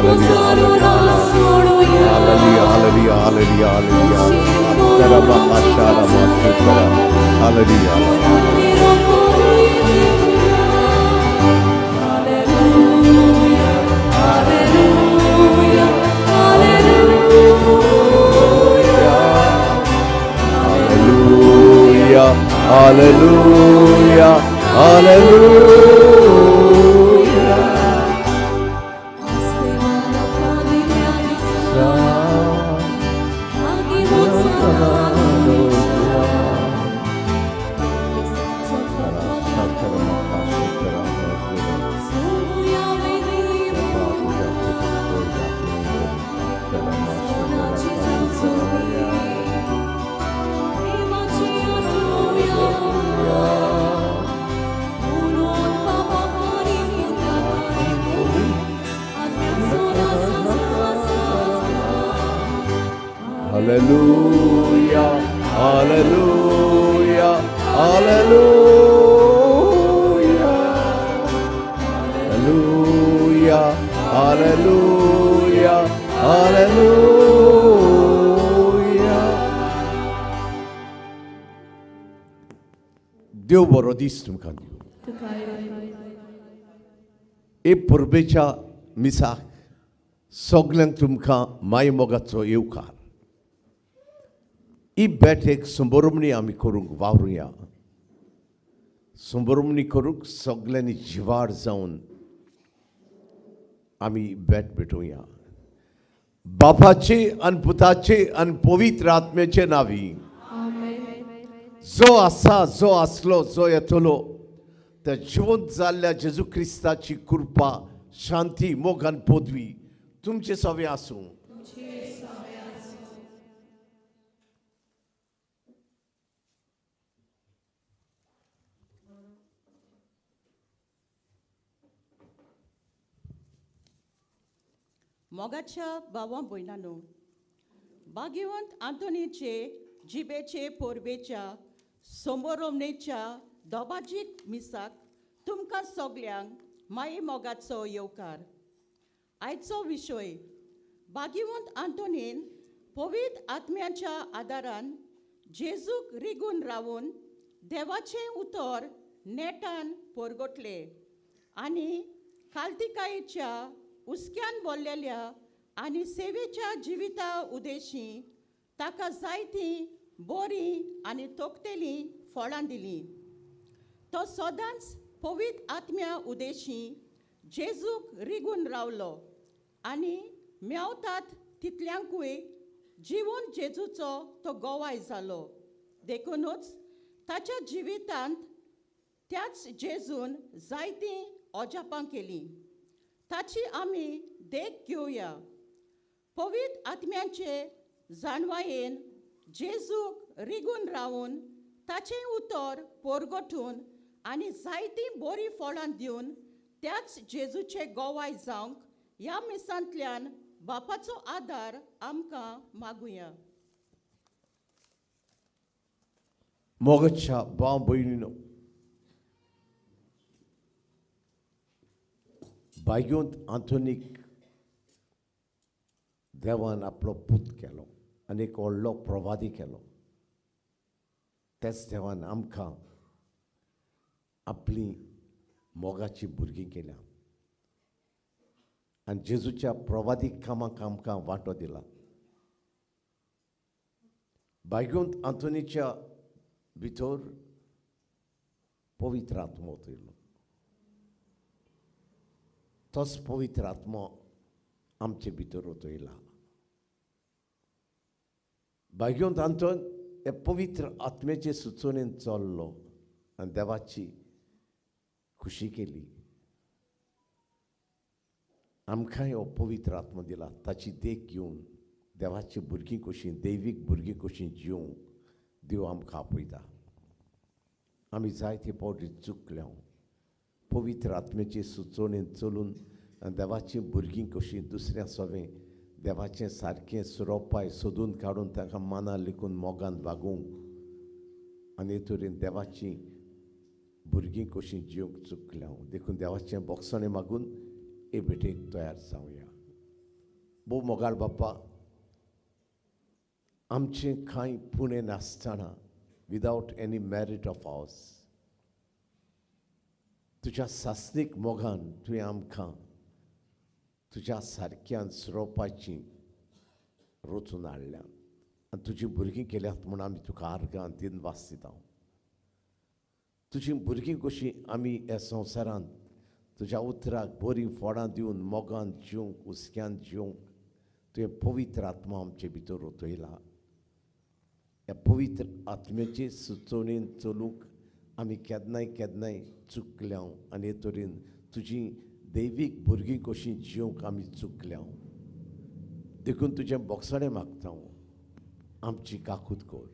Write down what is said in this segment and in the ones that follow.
Hallelujah, hallelujah, hallelujah, hallelujah. Hallelujah. Hallelujah, hallelujah, hallelujah. Hallelujah, hallelujah, hallelujah, hallelujah, hallelujah, hallelujah. देव बरो दीस तुमकां दिवं. हे परबेच्या मिसाक सगल्यांक तुमकां माय मोगाचो येवकार. ही बैठक संबरोमणी आमी करूंक वावरुया. संबरोमणी करूंक सगल्यांनी जिवार जावन आमी भेट भेटोवया. बापाचे आनी पुताचे आनी पवित्र आत्म्याचे नांवी, जो आसा, जो आसलो, जो येतलो, त्या जिवंत जाल्ल्या जेजू क्रिस्ताची कृपा, शांती, मोग आनी पदवी तुमचे सवे आसूं. मोगाच्या भावा भयणानो, भाग्यवंत आंतोनीचे जिबेचे पोरबेच्या सोमोरोमणेच्या दोबाजीक मिसाक तुमकां सगल्यांक माई मोगाचो येवकार. आयचो विशय भाग्यवंत आंतोनीन पवित्र आत्म्याच्या आदारान जेजूक रिगून रावून देवाचें उतर नेटान पोरगोटले आनी खालतिकायेच्या हुस्क्यान बोल्लेल्या आनी सेवेच्या जिविता उदेशी ताका जायतीं बरीं आनी तोखतेलीं फळां दिलीं. तो सदांच पवित्र आत्म्या उदेशी जेजूक रिगून रावलो आनी मेवतात तितल्यांकूय जिवन जेजूचो तो गोवाय जालो. देखूनच ताच्या जिवितांत त्याच जेजून जायतीं अजापां केलीं. ताची आमी देख घेवया. पवित्र आत्म्याचे जाणवायेन जेजूक रिगून रावून ताचें उतर पोरगोठून आनी जायतीं बरीं फळां दिवन त्याच जेजूचे गोवाय जावंक ह्या मिसांतल्यान बापाचो आदार आमकां मागुया. मोगाच्या भाव भयणीनो, भाग्यवंत आंतोनीक देवान आपलो पूत केलो आनी एक व्हडलो प्रवादी केलो. त्याच देवान आमकां आपली मोगाची भुरगीं केल्या आनी जेजूच्या प्रवादीक कामाक आमकां वांटो दिला. भाग्यवंत आंतोनीच्या भितर पवित्र आत्मो येयलो. तोच पवित्र आत्मो आमचे भितर वतयला. भाग्यवंत आंतोन हे पवित्र आत्म्याचे सुचोवणेन चल्लो आनी देवाची खुशी केली. आमकांय हो पवित्र आत्मो दिला. ताची देख घेवन देवाची भुरगीं कशीं, दैवीक भुरगीं कशीं जिवंक देव आमकां आपयता. आमी जायते फावटी चुकल्या. पवित्र आत्म्याची सुचोवणेन चलून देवाची भुरगीं कशीं दुसऱ्या सवें देवाचें सारकें सुरोपाय सोदून काडून तांकां माना लेखून मोगान वागोवंक आनी हे तरेन देवाची भुरगीं कशीं जिवंक चुकल्या. देखून देवाचें बोगसणें मागून हे भेटेक तयार जावया. भोव मोगाळ बाप्पा, आमचें कांय पुणें नासतना, without any merit of ours, तुज्या सासणीक मोगान तुवें आमकां तुज्या सारक्यान सरोवपाची रचून हाडल्या आनी तुजीं भुरगीं केल्यात म्हूण आमी तुका आर्गां दिनवास दिता. तुजीं भुरगीं कशीं आमी ह्या संवसारांत तुज्या उतराक बरीं फोडां दिवन मोगान जिवंक, हुस्क्यान जिवंक तुवें पवित्र आत्मा आमचे भितर रोतयला. ह्या पवित्र आत्म्याचे सुचोवणेन चलूंक आमी केन्नाय केन्नाय चुकल्या आनी हे तरेन तुजी दैवीक भुरगीं कशीं जिवंक आमी चुकल्या. देखून तुजें बोगसाणें मागता, आमची काकूत कर.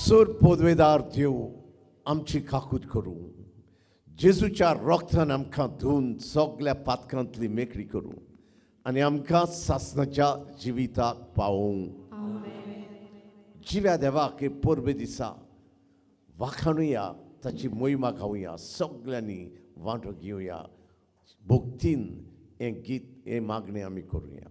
सोर पोदवेदार देव आमची काकूत करूं, जेजूच्या रोगतान आमकां धुवन सगल्या पातकांतली मेकळी करूं आनी आमकां सासणाच्या जिविताक पावोवं. जिव्या देवाक हे परबे दिसा वाखाणुया, ताची मोहिमा गावया, सगल्यांनी वांटो घेवया, भक्तीन हें गीत हें मागणें आमी करुया.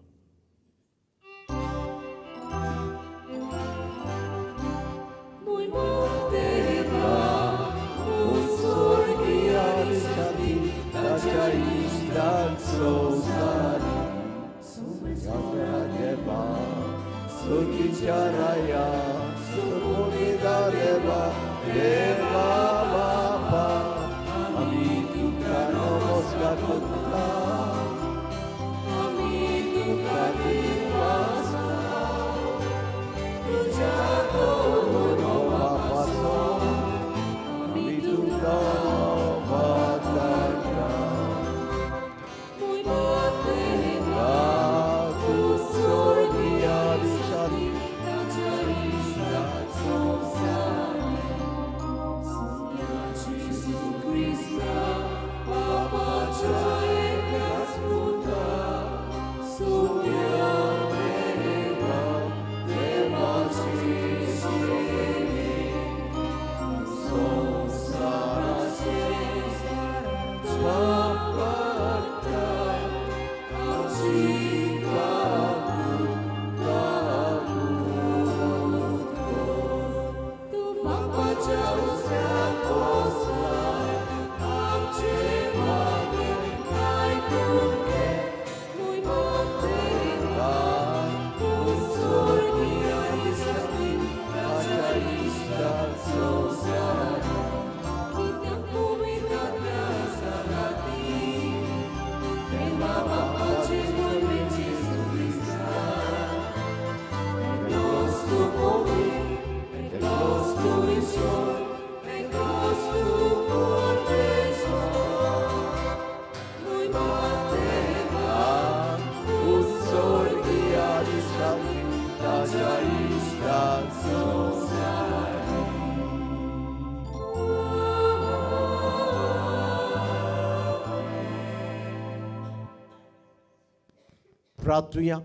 प्रार्थुया.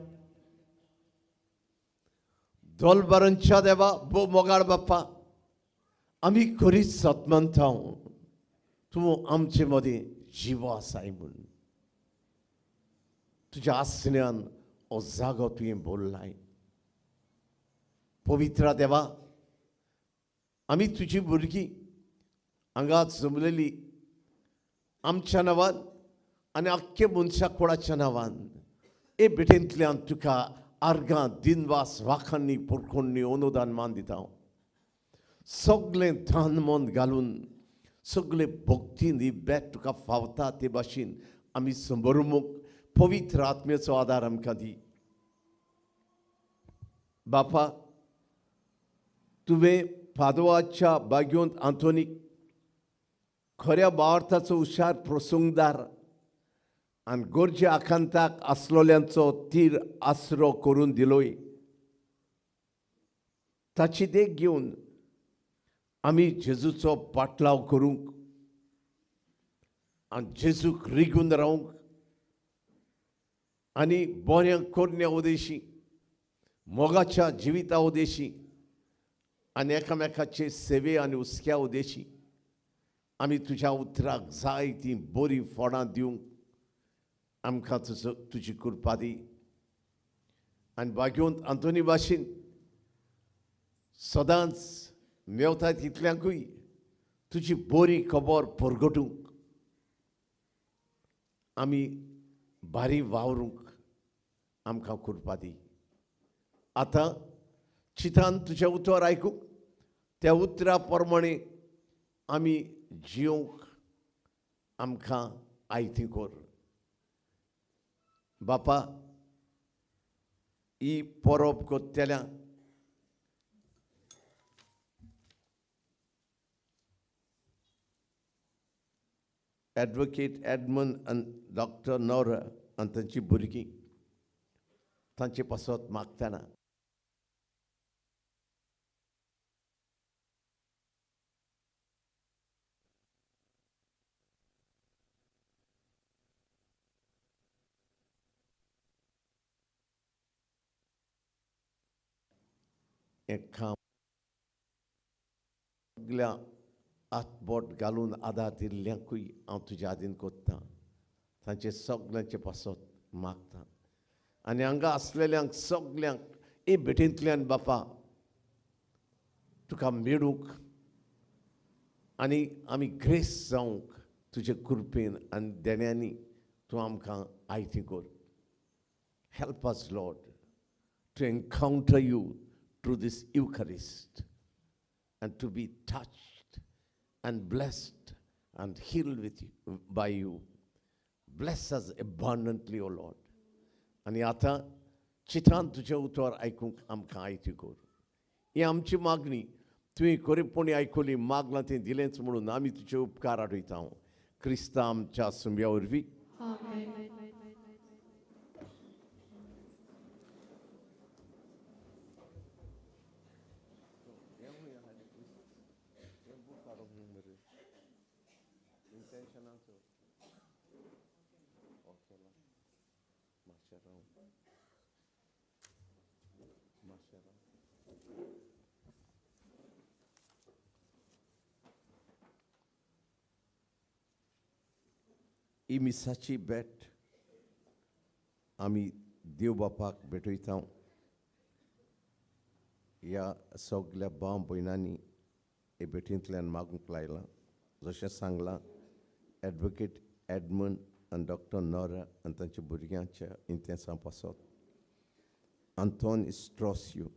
दोलबारांच्या देवा, भोव मोगाळ बाप्पा, आमी खरीच सतमंत तूं आमचे मदीं जिवो आसाय म्हूण तुज्या आसण्यान हो जागो तुवें बोल्लाय. पवित्र देवा, आमी तुजी भुरगीं हांगा जमलेली आमच्या नांवान आनी आख्खे मनशा कोणाच्या नांवान हे भेटेंतल्यान तुका आर्गां दिनवास वाखांनी पोरकोणनी अनुदान मान दिता. सगळें ध्यान मन घालून सगळे भक्तीन ही भेट तुका फावता ते भाशेन आमी समोरमुख पवित्र आत्म्याचो आदार आमकां दी. बापा, तुवें पादवाच्या बाग्योंत आंतोनीक खऱ्या भावार्थाचो हुशार प्रसंगदार आनी गरजे आकांताक आसलोल्यांचो तीर आसरो करून दिलोय. ताची देख घेवन आमी जेजूचो पाटलाव करूंक आनी जेजूक रिगून रावंक आनी बऱ्या करण्या उदेशी मोगाच्या जिविता उदेशी आनी एकामेकाचे सेवे आनी हुस्क्या उदेशी आमी तुज्या उतराक जाय ती बरी फोडां दिवंक आमकां तुजो तुजी कृपा दी. आनी बागेवंत आंतोनी भाशेन सदांच मेवता तितल्यांकूय तुजी बरी खबर परगटूंक आमी बारी वावरूंक आमकां कृपा दी. आतां चितान तुजें उतर आयकूंक त्या उतरा प्रमाणे आमी जिवंक आमकां आयती कर. बापा, ही परब करतल्या एडवोकेट एडमंड आनी डॉक्टर नोरा आनी तांची भुरगीं तांचे पासत मागतना हें काम सगल्या हातबोट घालून आदार दिल्ल्यांकूय हांव तुज्या आदीन कोत्ता, तांचे सगल्यांचे पासत मागता आनी हांगा आसलेल्यांक सगल्यांक हे भेटींतल्यान बापा तुका मेळूंक आनी आमी ग्रेस जावंक तुजे कृपेन आनी देण्यांनी तूं आमकां आयती कर. Help us Lord to encounter you through this Eucharist and to be touched and blessed and healed with you, by you. Bless us abundantly, O Lord. आनी आतां चित्रान तुजें उतर आयकूंक आमकां आयती कर. ही आमची मागणी तुवें खरेपणी आयकली, मागलां तें दिलेंच म्हणून आमी तुजे उपकार आठयता. क्रिस्ता आमच्या सुंब्या वरवीं. ही मिसाची भेट आमी देव बापाक भेटयता. ह्या सगल्या भाव भयणांनी हे भेटींतल्यान मागूंक लायलां. जशें सांगलां एडवोकेट एडमंड आनी डॉक्टर नोरा आनी तांच्या भुरग्यांच्या इंतेसां पासत आंतोन इस्ट्रोसियो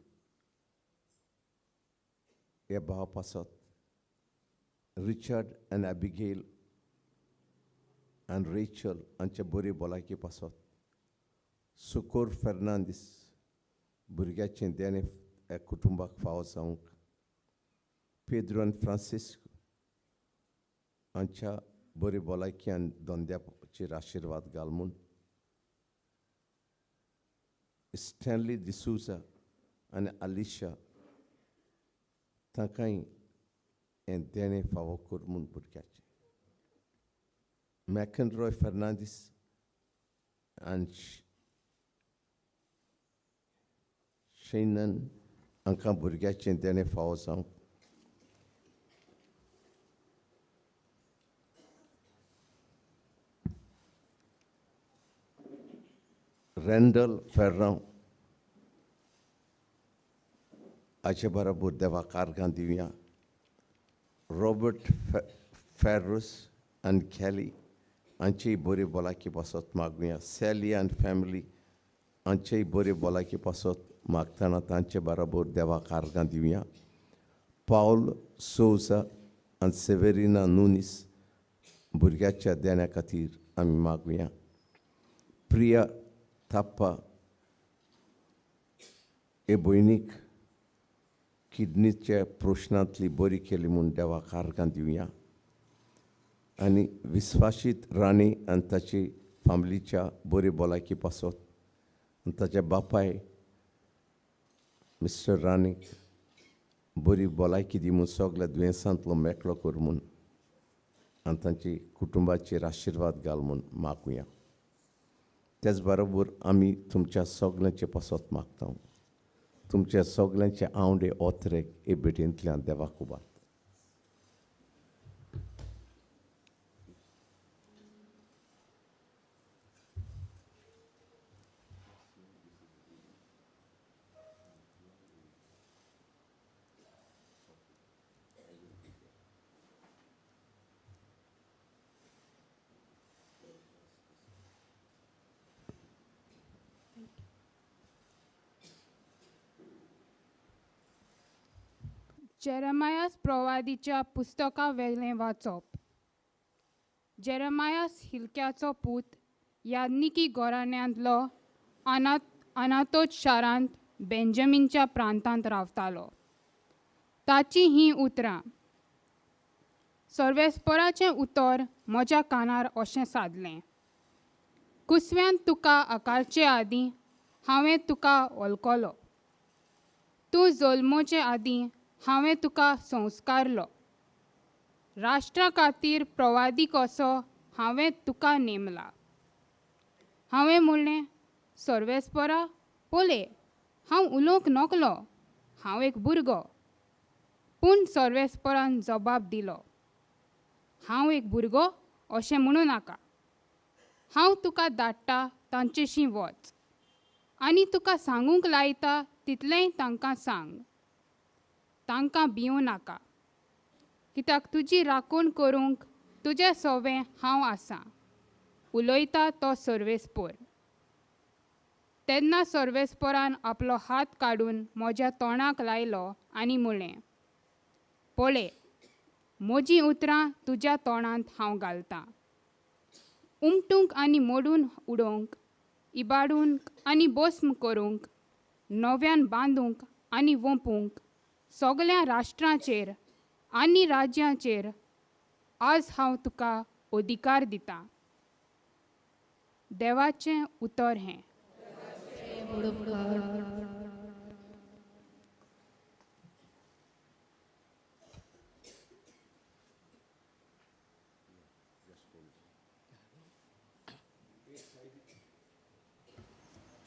ह्या भावा पासत, रिचर्ड आनी एबिगेल आनी रेचल हांचे बरी भलायकी पासत, सुकोर फेर्नांदीस भुरग्याचें देणें ह्या कुटुंबाक फावो जावंक, पेद्रो आनी फ्रांसिस्क हांच्या बरी भलायकी आनी धंद्याचेर आशिर्वाद घाल म्हूण, स्टॅनली डिसूजा आनी आलिशा तांकांय हें देणें फावो कर म्हूण भुरग्याचें, मॅकनरॉय फेर्नांदीस आनी शेनन हांकां भुरग्याचें देणें फावो जावंक, रँडल फेर्रांव हाचे बरोबर देवाक आर्गां दिवया, रॉबर्ट फेर्रूस आनी कॅली हांची बरी भलायकी पासत मागुया, सॅली आनी फॅमिली हांचेय बरे भलायकी पासत मागतना तांचे बराबर देवाक आर्गां दिवया. पावल सोजा आनी सेवेरिना नुनीस भुरग्याच्या देण्या खातीर आमी मागुया. प्रिया थाप्पा हे भयणीक किडनीच्या प्रश्नांतली बरी केली म्हूण देवाक आर्गां दिवया. आनी विस्वाशीत राणी आनी ताची फामिलीच्या बरी भलायकी पासत आनी ताच्या बापाय मिस्टर राणीक बरी भलायकी दी म्हूण सगल्या दुयेंसांतलो मेकळो कर म्हूण आनी तांची कुटुंबाचेर आशिर्वाद घाल म्हूण मागुया. त्याच बरोबर आमी तुमच्या सगल्यांचे पासत मागता. तुमच्या सगल्यांचे आवडे ओतरेक हे भेटेंतल्यान देवाक उबात. जेरेमायास प्रवादीच्या पुस्तका वेलें वाचप. जेरेमायास हिलक्याचो पूत याज्ञिकी घराण्यांतलो अनातोत शारांत बेंजामीनच्या प्रांतांत रावतालो. ताची हीं उतरां. सर्वेस्पराचें उतर म्हज्या कानार अशें सादलें, कुसव्यान तुका आकारचे आदीं हांवें तुका वळखलो, तूं जल्मोचे आदीं हांवें तुका संस्कारलो, राष्ट्रा खातीर प्रवादी कसो हांवें तुका नेमला. हांवें म्हणलें, सर्वेस्परा पळय, हांव उलोवंक नकलो, हांव एक भुरगो. पूण सर्वेस्परान जबाब दिलो, हांव एक भुरगो अशें म्हणूं नाका. हांव तुका धाडटा तांचेशी वच आनी तुका सांगूंक लायता तितलेंय तांकां सांग. तांकां भिवूं नाका, कित्याक तुजी राखण करूंक तुजें सवें हांव आसां, उलयता तो सर्वेस्पर. तेन्ना सर्वेस्परान आपलो हात काडून म्हज्या तोंडाक लायलो आनी म्हणलें, पळय, म्हजीं उतरां तुज्या तोंडांत हांव घालतां. उमटूंक आनी मोडून उडोवंक, इबाडूंक आनी भस्म करूंक, नव्यान बांदूंक आनी वोंपूंक सगळ्या राष्ट्रांचेर आनी राज्यांचेर आज हांव तुका अधिकार दितां. देवाचें उतर हें.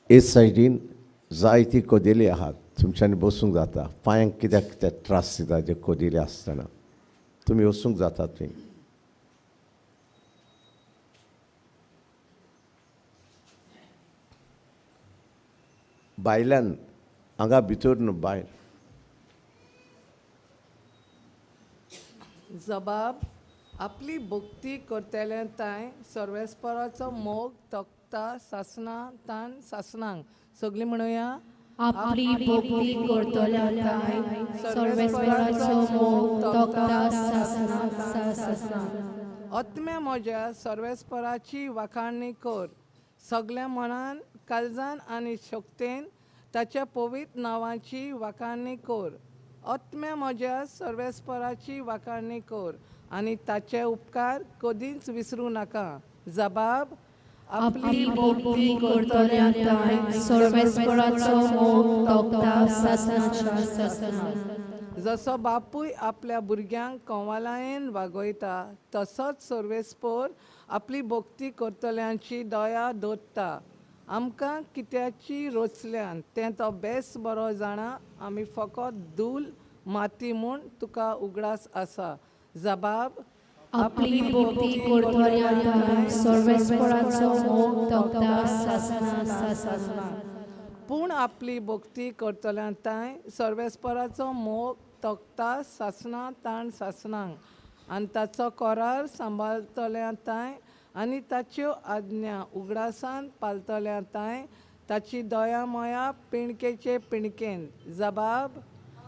हे सायडीन जायती कदेली आहात, तुमच्यांनी बसूंक जाता. पांयांक कित्याक कित्याक त्रास दिता जे कदेली आसतना तुमी वचूंक जाता थंय. भायल्यान हांगा भितर न्हू भायर. जबाब आपली भक्ती करतल्या तांय सर्वेस्पराचो मोग तकता सासना तान सासनांक. सगळीं म्हणुया, आपली भक्ती करतल्या तांय सर्वेस्पराचो मोग तकता सासना सासनांक. आत्म्या म्हज्या सर्वेस्पराची वाखाणणी कर, सगल्या मनान काळजान आनी शक्तेन ताच्या पवित्र नांवाची वाखाणणी कर. आत्म्या म्हज्या सर्वेस्पराची वाखाणणी कर आनी ताचे उपकार कदींच विसरूं नाका. जबाब आपली भक्ती करतल्या तांय सर्वेस्पराचो मोग तकता सासनाच्या सासनांक. जसो बापूय आपल्या भुरग्यांक कंवालायेन वागयता तसोच सर्वेस्पर आपली भक्ती करतल्यांची दया दवरता. आमकां कित्याची रोचल्यान तें तो बेस बरो जाणा, आमी फकत धूल माती म्हूण तुका उगडास आसा. जबाब आपली भक्ती करतल्या तांय सर्वेस्पराचो मोग तकता सासना सासनांक. पूण आपली भक्ती करतल्या तांय सर्वेस्पराचो मोग तकता सासना ताण सासनांक आनी ताचो करार सांबाळतल्या तांय आनी ताच्यो आज्ञा उगडासान पालतल्या तांय ताची दया माया पिणकेचे पिणकेन. जबाब.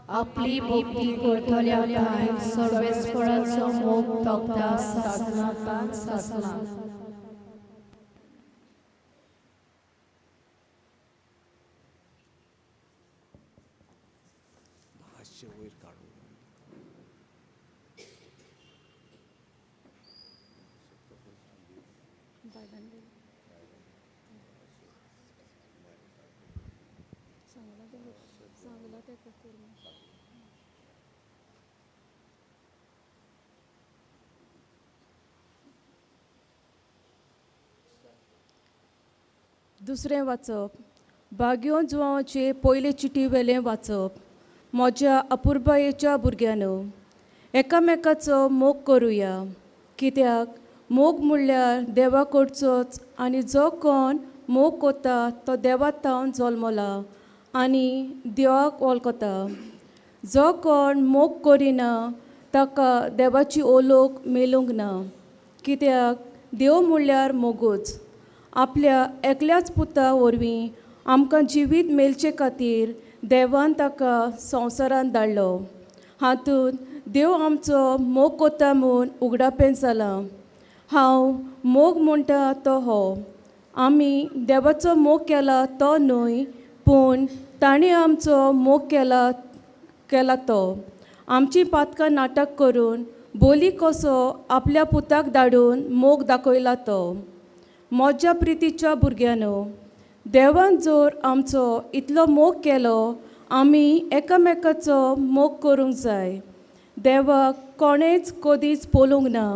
आपली भक्ती करतल्या ठांय सर्वेस्पराचो मोग तगता सासणांत सासणां. दुसरें वाचप बाग्यो जुवांचे पयले चिटी वेलें वाचप. म्हज्या अपुरबायेच्या भुरग्यांनो, एकामेकाचो मोग करुया, कित्याक मोग म्हणल्यार देवा कडचोच आनी जो कोण मोग कोता तो देवा तावन जल्मला आनी देवाक वळखता. जो कोण मोग करिना ताका देवाची ओलोक मेळूंक ना, कित्याक देव म्हणल्यार मोगूच. आपल्या एकल्याच पुता वरवीं आमकां जिवीत मेळचे खातीर देवान ताका संवसारांत धाडलो. हातूंत देव आमचो मोग कोता म्हूण उगडापें जालां. हांव मोग म्हणटा तो हो, आमी देवाचो मोग केला तो न्हय, पूण ताणें आमचो मोग केला तो. आमची पातकां नाटक करून बोली कसो आपल्या पुताक धाडून मोग दाखयला तो. म्हज्या प्रितीच्या भुरग्यांनो, देवान जर आमचो इतलो मोग केलो, आमी एकामेकाचो मोग करूंक जाय. देवाक कोणेच कदीच पळोवंक ना,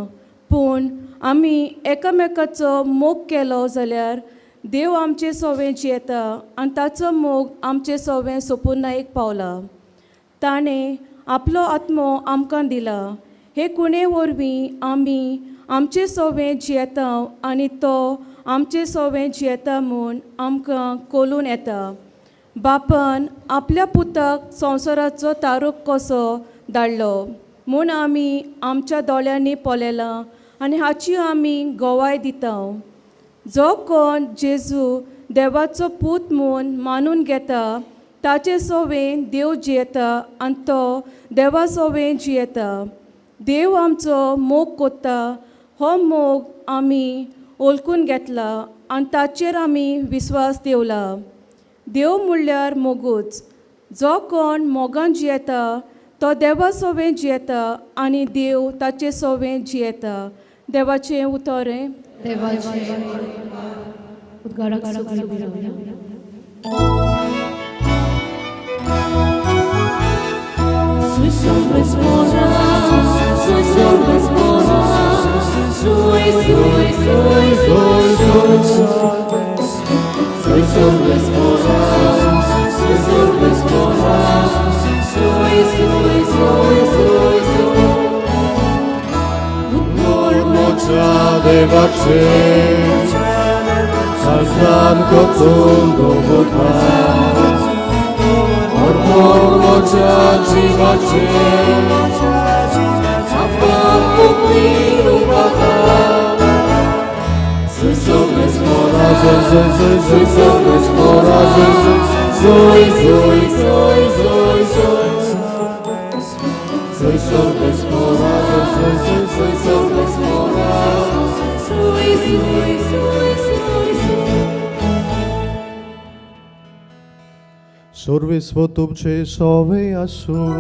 पूण आमी एकामेकाचो मोग केलो जाल्यार देव आमचे सोवें जियेता आनी ताचो मोग आमचे सोवें सोपुनायक पावला. ताणें आपलो आत्मो आमकां दिला, हे कुणे वरवीं आमी आमचे सोवें जियेता आनी तो आमचे सोवें जियेता म्हूण आमकां कळून येता. बापान आपल्या पुताक संवसाराचो तारूक कसो धाडलो म्हूण आमी आमच्या दोळ्यांनी पळयलां आनी हाची आमी गवाय दिता. जो कोण जेजू देवाचो पूत म्हूण मानून घेता ताचे सोवें देव जियेता आनी तो देवा सोवें जियेता. देव आमचो मोग कोत्ता, हो मोग आमी वळखून घेतला आनी ताचेर आमी विस्वास दवरला. देव म्हणल्यार मोगूच. जो कोण मोगान जियेता तो देवा सोवें जियेता आनी देव ताचे सोवें जियेता. देवाचें उतर हें. देवाचें उद्गाराक सगळीं. सर्वेस्व तुमचे सोवे आसूं.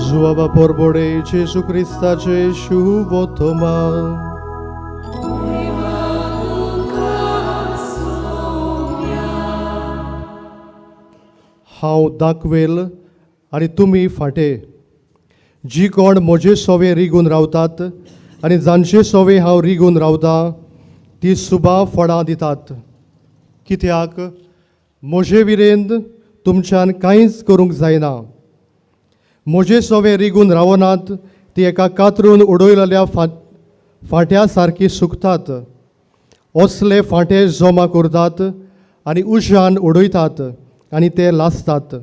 जुआबा परबोडे जेजू क्रिस्ताचे शुभोत्तमा. हांव दाखवेल आनी तुमी फाटे. जी कोण म्हजे सोवे रिगून रावतात आनी जांचे सोवे हांव रिगून रावता ती सुबा फळां दितात. कित्याक म्हजे विरेंद तुमच्यान कांयच करूंक जायना. म्हजे सोवे रिगून रावनात ती एका कातरून उडयलेल्या फांट्या सारकी सुकतात. असले फांटे जमा करतात आनी उज्यान उडयतात आनी ते लासतात.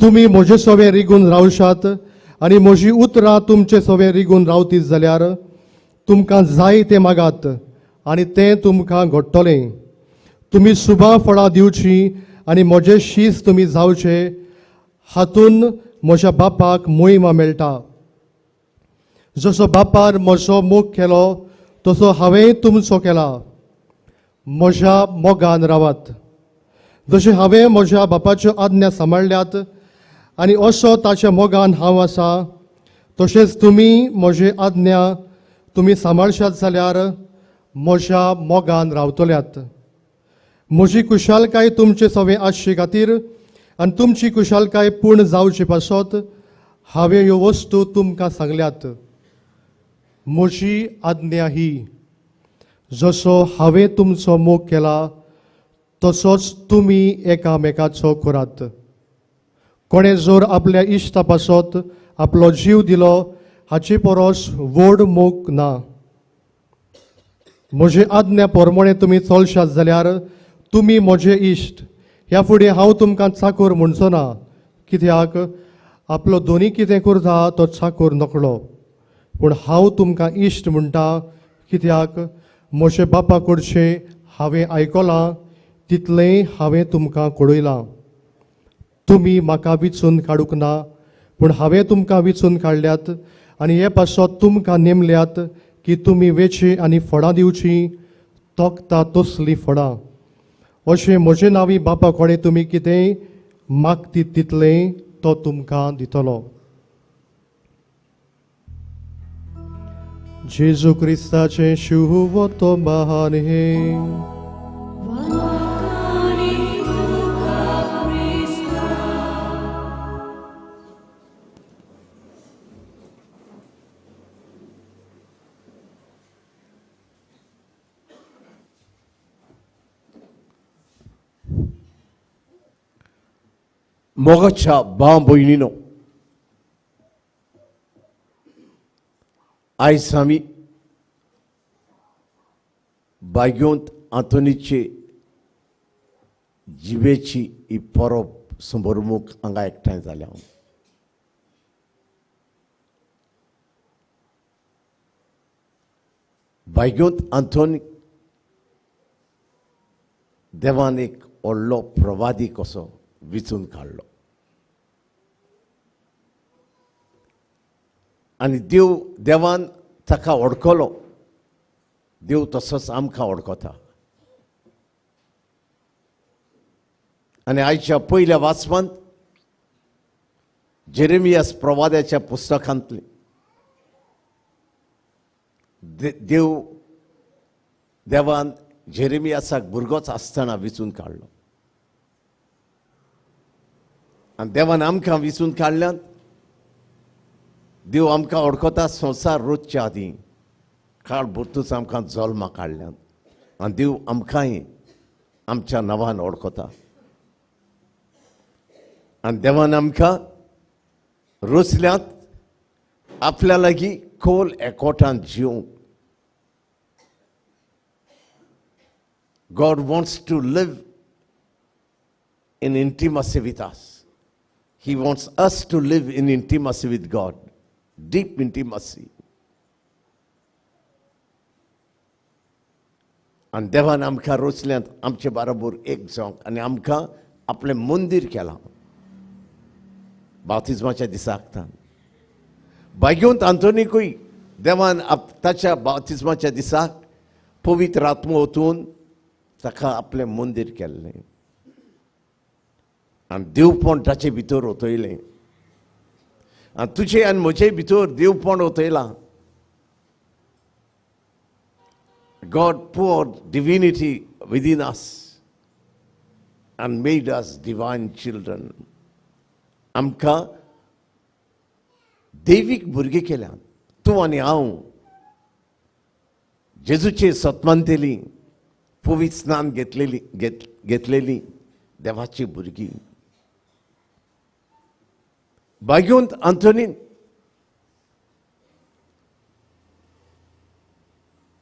तुमी म्हजे सोवे रिगून रावशात आनी म्हजी उतरां तुमचे सोवे रिगून रावतीत जाल्यार तुमकां जाय तें मागात आनी तें तुमकां घडटलें. तुमी सुबा फळां दिवचीं आनी म्हजे शीस तुमी जावचे, हातून म्हज्या बापाक मोहिमा मेळटा. जसो बापान म्हजो मोग केलो तसो हांवें तुमचो केला. म्हज्या मोगान रावात. जशें हांवें म्हज्या बापाच्यो आज्ञा सांबाळ्ळ्यात आनी असो ताच्या मोगान हांव आसा, तशेंच तुमी म्हजी आज्ञा तुमी सांबाळशात जाल्यार म्हज्या मोगान रावतल्यात. म्हजी कुशालकाय तुमचे सवें आसचे खातीर आनी तुमची कुशालकाय पूर्ण जावचे पासत हांवें ह्यो वस्तू तुमकां सांगल्यात. म्हजी आज्ञा ही, जसो हांवें तुमचो मोग केला तसोच तुमी एकामेकाचो करात. कोणें जर आपल्या इश्टा पासत आपलो जीव दिलो हाचे परस व्हड मोग ना. म्हजे आज्ञा प्रमाणे तुमी चलशात जाल्यार तुमी म्हजे इश्ट. ह्या फुडें हांव तुमकां चाकोर म्हणचो ना, कित्याक आपलो दोनी कितें करता तो चाकोर नकळो. पूण हांव तुमकां इश्ट म्हणटा, कित्याक म्हजे बापा कडचें हांवें आयकलां तितलेंय हांवें तुमकां कळयलां. तुमी म्हाका विचून काडूंक ना, पूण हांवें तुमकां विचून काडल्यात आनी हे पासत तुमकां नेमल्यात की तुमी वेची आनी फळां दिवचीं, तोखता तसलीं फळां. अशें म्हजे नांवी बापा कडेन तुमी कितेंय मागतीत तितलें तो तुमकां दितलो. जेजू क्रिस्ताचें शुभ तो महान हें. मोगाच्या भाव भयणीनो, आयज आमी बाग्योंत आंतोनीचे जिबेची ही परब समोरमुख हांगा एकठांय जाल्या. बाग्योंत आंतोनी देवान एक व्हडलो प्रवादी कसो विचून काडलो आनी देव देवान ताका वळखलो. देव तसोच आमकां वळखता. आनी आयच्या पयल्या वाचपांत जेरेमियास प्रवाद्याच्या पुस्तकांतले देव देवान जेरेमियासाक भुरगोच आसतना विचून काडलो आनी देवान आमकां विचून काडल्यात. देव आमकां वळखता संवसार रोजच्या आदीं काळ भरतूच आमकां जल्मा काडल्यात आनी देव आमकांय आमच्या नांवान वळखता. आनी देवान आमकां रोचल्यात आपल्या लागीं खोल एकवटान जिवंक. God wants to live in intimacy with us. He wants us to live in intimacy with God, deep intimacy. आनी देवान आमकां रोचल्यात आमचे बरोबर एक जावंक आनी आमकां आपलें मंदीर केलां बाप्तिज्माच्या दिसाक. बाग्योंत आंतोनीकूय देवान ताच्या बाप्तिज्माच्या दिसाक पवित्र आत्मो ओतून ताका आपलें मंदीर केल्लें आनी देवपण ताचे भितर ओतयलें. आनी तुजे आनी म्हजे भितर देवपण ओतयलां. God poured divinity within us and made us divine children. आमकां दैवीक भुरगीं केल्यात. तूं आनी हांव जेजूचे सत्मानतेली पवित्र स्नान घेतलेली घेतलेली देवाची भुरगीं. बाग्योंत आंतोनीन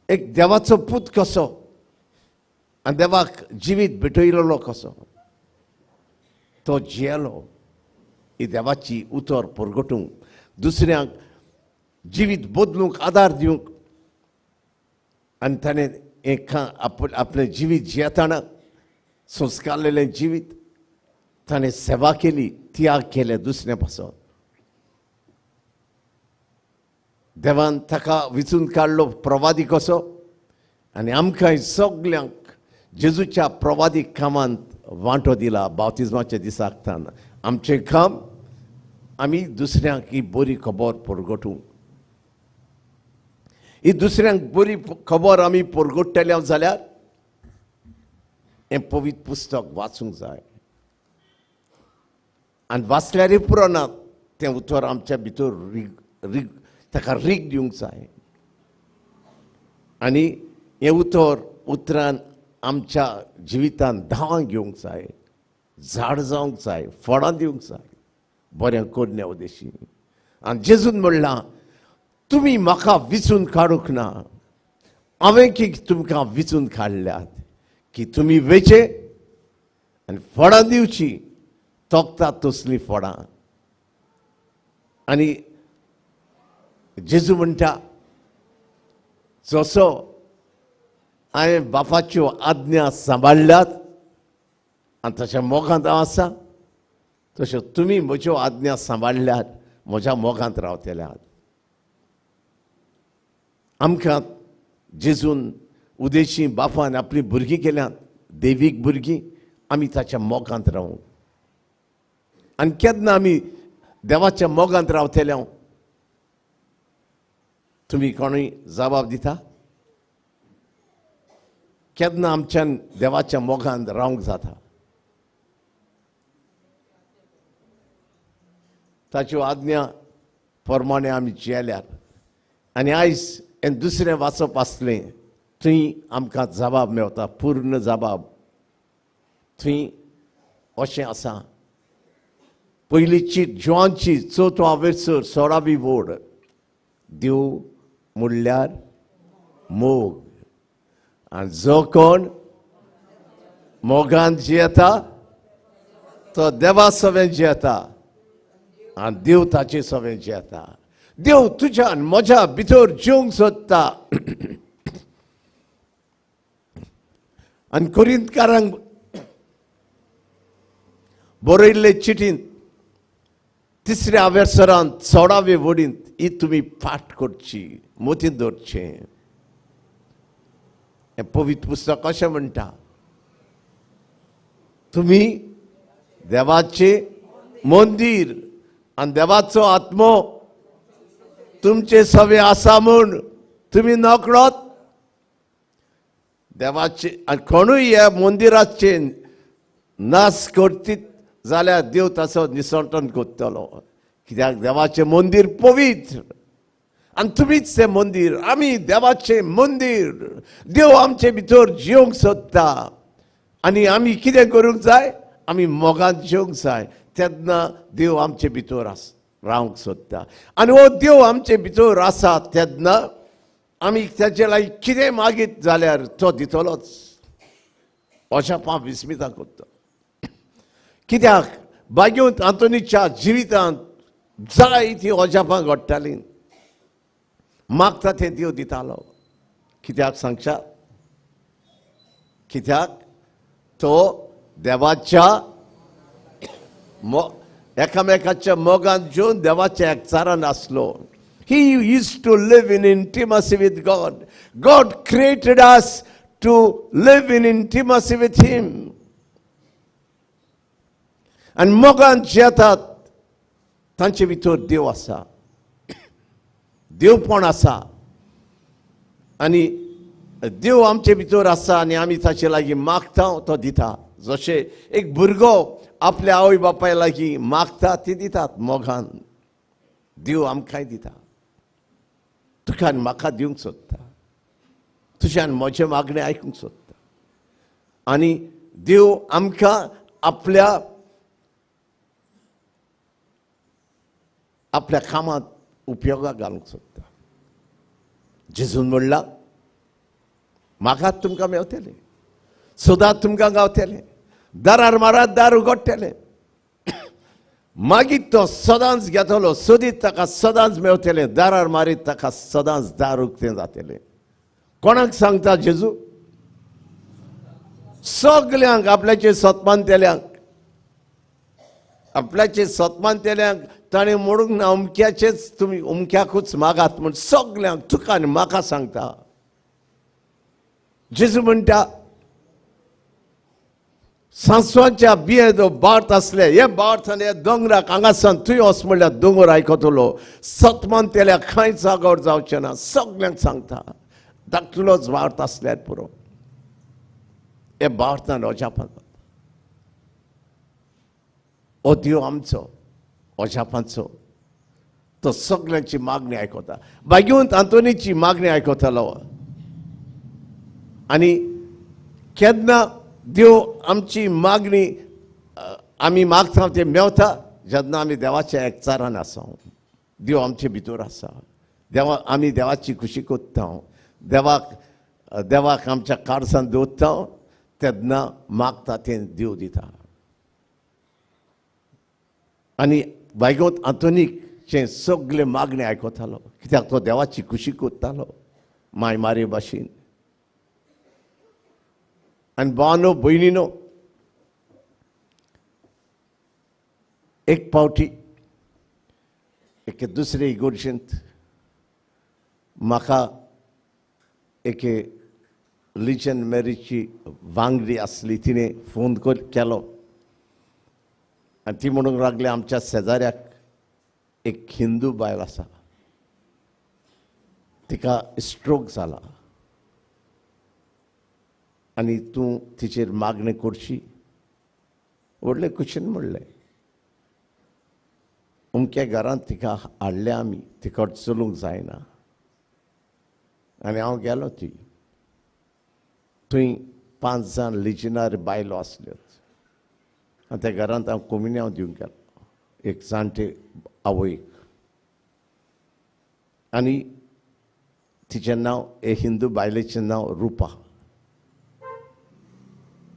एक देवाचो पूत कसो आनी देवाक जिवीत भेटयलेलो कसो तो जियेलो. ही देवाची उतर परगटूंक, दुसऱ्यांक जिवीत बदलूंक आदार दिवंक आनी ताणें हें आपलें जिवीत जियेतना संस्कारलेलें जिवीत ताणें सेवा केली, त्याग केले दुसऱ्या पासून. देवान ताका विचून काडलो प्रवादी कसो आनी आमकां सगल्यांक जेजूच्या प्रवादी कामांत वांटो दिला. बाप्तिज्माच्या दिसाक तान आमचें काम आमी दुसऱ्यांक ही बरी खबर परगटूंक. ही दुसऱ्यांक बरी खबर आमी परगट्टले जाल्यार हें पवित्र पुस्तक वाचूंक जाय. आनी वाचल्यारय पुरो ना, तें उतर आमच्या भितर रीग रीग ताका रीग दिवंक जाय. आनी हें उतर उतरान आमच्या जिवितान धांव घेवंक जाय, झाड जावंक जाय, फळां दिवंक जाय बरें करण्या उदेशी. आनी जेजून म्हणलां तुमी म्हाका विचून काडूंक ना, हांवें की तुमकां विचून काडल्यात की तुमी वेचे आनी फळां दिवची, तोखतात तसलीं फळां. आनी जेजू म्हणटा जसो हांवें बापाच्यो आज्ञा सांबाळ्ळ्यात आनी तशें मोगांत हांव आसा, तश्यो तुमी म्हज्यो आज्ञा सांबाळ्ळ्यात म्हज्या मोगांत रावतल्यात. आमकां जेजून उदेशी बापान आपलीं भुरगीं केल्यात, देवीक भुरगीं, आमी ताच्या मोगांत रावूं. आनी केन्ना आमी देवाच्या मोगांत रावतले? तुमी कोणूय जबाब दिता? केन्ना आमच्यान देवाच्या मोगांत रावंक जाता? ताच्यो आज्ञा प्रमाणे आमी जियेल्यात. आनी आयज हें दुसरें वाचप आसलें थंय आमकां जबाब मेवता, पूर्ण जबाब. थंय अशें आसा, पयली चीट जुवानची चवथो आवेसर 16वी वोड, देव म्हणल्यार मोग आनी जो कोण मोगान जियेता तो देवा सवें जियेता आनी देव ताचे सवें जियेता. देव तुज्यान म्हज्या भितर जिवंक सोदता. आनी कोरिंतकारांक बरयल्ले चिटींत तिसऱ्या वेसरांत 16वे वडींत ही तुमी पाठ करची, मोतींत दवरचें. हें पवित्र पुस्तक अशें म्हणटा, तुमी देवाचें मंदीर आनी देवाचो आत्मो तुमचे सवे आसा म्हूण तुमी नकळत. देवाचे आनी कोणूय ह्या मंदिराचे नाश करतीत जाल्यार देव ताचो निसंटन करतलो. कित्याक देवाचें मंदीर पवित्र आनी तुमीच तें मंदीर, आमी देवाचें मंदीर. देव आमचे भितर जिवंक सोदता आनी आमी कितें करूंक जाय? आमी मोगान जिवंक जाय. तेन्ना देव आमचे भितर आस रावंक सोदता. आनी हो देव आमचे भितर आसा तेन्ना आमी ताचे लागीं कितें मागीत जाल्यार तो दितलोच. अजापां विस्मितां करता. कित्याक बागेवंत आंतोनीच्या जिवितांत जाय ती अजापां घडटालीं. मागता तें देव दितालो. कित्याक सांगच्या? कित्याक तो देवाच्या एकामेकाच्या मोगान जेवन देवाच्या एकचारान आसलो. He used to live in intimacy with God. God created us to live in intimacy with Him. आनी मोगान जियेतात तांचे भितर देव आसा, देवपण आसा. आनी देव आमचे भितर आसा आनी आमी ताचे लागीं मागता तो दिता. जशें एक भुरगो आपल्या आवय बापाय लागीं मागता ती दितात मोगान, देव आमकांय दिता. तुका आनी म्हाका दिवंक सोदता, तुज्यान म्हजें मागणें आयकूंक सोदता. आनी देव आमकां आपल्या आपल्या कामांत उपयोगाक घालूंक सोदता. जेजून म्हणलां म्हाका तुमकां मेवतलें, सदां तुमकां गावतलें, दारार मारात दार उगडटलें. मागीर तो सदांच घेतलो, सोदीत ताका सदांच मेवतलें, दारार मारीत ताका सदांच दार उक्तें जातलें. कोणाक सांगता जेजू? सगल्यांक, आपल्याचे सतमानतेल्यांक, आपल्याचे सतमानतेल्यांक ताणें म्हणूंक ना अमक्याचेच तुमी अमक्याकूच मागात म्हूण, सगल्यांक, तुका आनी म्हाका सांगता. जेजू म्हणटा सांसवाच्या बिये भात आसले, हे भात आनी हे दोंगराक हांगासान थंय वच म्हणल्यार दोंगर आयकतलो. सतमानतेल्या खंय जागोर जावचें ना, सगल्यांक सांगता. धाकटुलोच भात आसल्यार पुरो. हे भारतान अजापांत हो देव आमचो अजापांचो, तो सगल्यांची मागणी आयकता. भाग्यवंत आंतोनीची मागणी आयकतालो. आनी केन्ना देव आमची मागणी आमी मागता ते मेवता, जेन्ना आमी देवाच्या एकचारान आसा, देव आमचे भितर आसा, देवा आमी देवाची खुशी कोत्ता, देवाक देवाक आमच्या कारसान दवरता, तेन्ना मागता तें देव दिता. आनी भाग्यवंत आंतोनीकचें सगळें मागणें आयकतालो, कित्याक तो देवाची खुशी कोत्तालो माय मारे भाशेन. आनी भावानो भयणीनो, एक पावटी एके दुसरे इगोर्जेंत म्हाका एके लिजन मॅरीची वांगडी आसली, तिणें फोन केलो आनी ती म्हणूंक लागली आमच्या शेजाऱ्याक एक हिंदू बायल आसा, तिका स्ट्रोक जाला आनी तूं तिचेर मागणें करची. व्हडले खुशीन म्हणलें. अमक्या घरांत तिका हाडल्या आमी, तिका चलूंक जायना. आनी हांव गेलो ती थंय 5 जाण लिजिनार बायलो आसल्यो आनी त्या घरांत हांव कोमिन्यांव दिवंक गेलो एक जाणटे आवयक. आनी तिचें नांव, हे हिंदू बायलेचें नांव रुपा,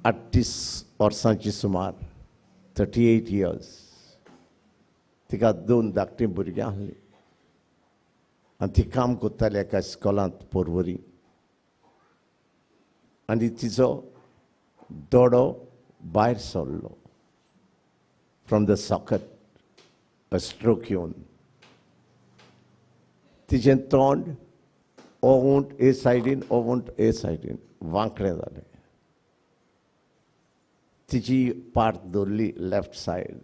38 वर्सांची सुमार, 38 इयर्स. तिका 2 धाकटीं भुरगीं आसलीं आनी ती काम करताली एका इस्कॉलांत पोरवरी. आनी तिचो दोडो भायर सरलो फ्रॉम the socket, stroke येवन. तिचें तोंड ओवंट ए सायडीन, ओवंट ए सायडीन वांकडें जालें. तिची पाट धरली लेफ्ट सायड,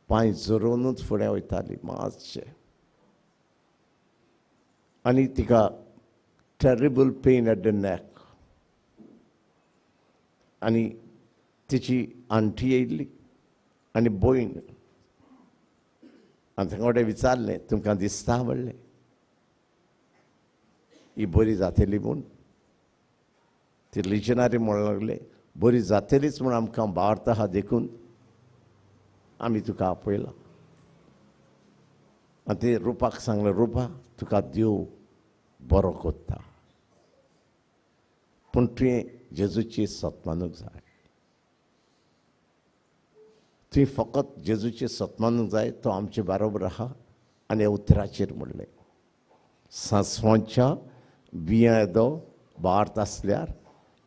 पांय झरोवनूच फुडें वयताली मातशें. आनी तिका terrible pain at the neck. आनी तिची आंटी येयल्ली आनी भयण, आनी तांकां कडेन विचारलें तुमकां दिसता म्हणलें ही बरी जातली म्हूण. ती लिजनारी म्हणूंक लागले बरी जातलीच म्हूण आमकां भावार्थ आहा, देखून आमी तुका आपयला. आनी ते रुपाक सांगलें, रुपा तुका देव बरो कोत्ता, पूण तुवें जेजूची सतमानूंक जाय. तुवें फकत जेजूची सतमानूंक जाय, तो आमचे बरोबर आहा. आनी ह्या उतराचेर म्हणलें सांसवांच्या बियां येदो भावार्थ आसल्यार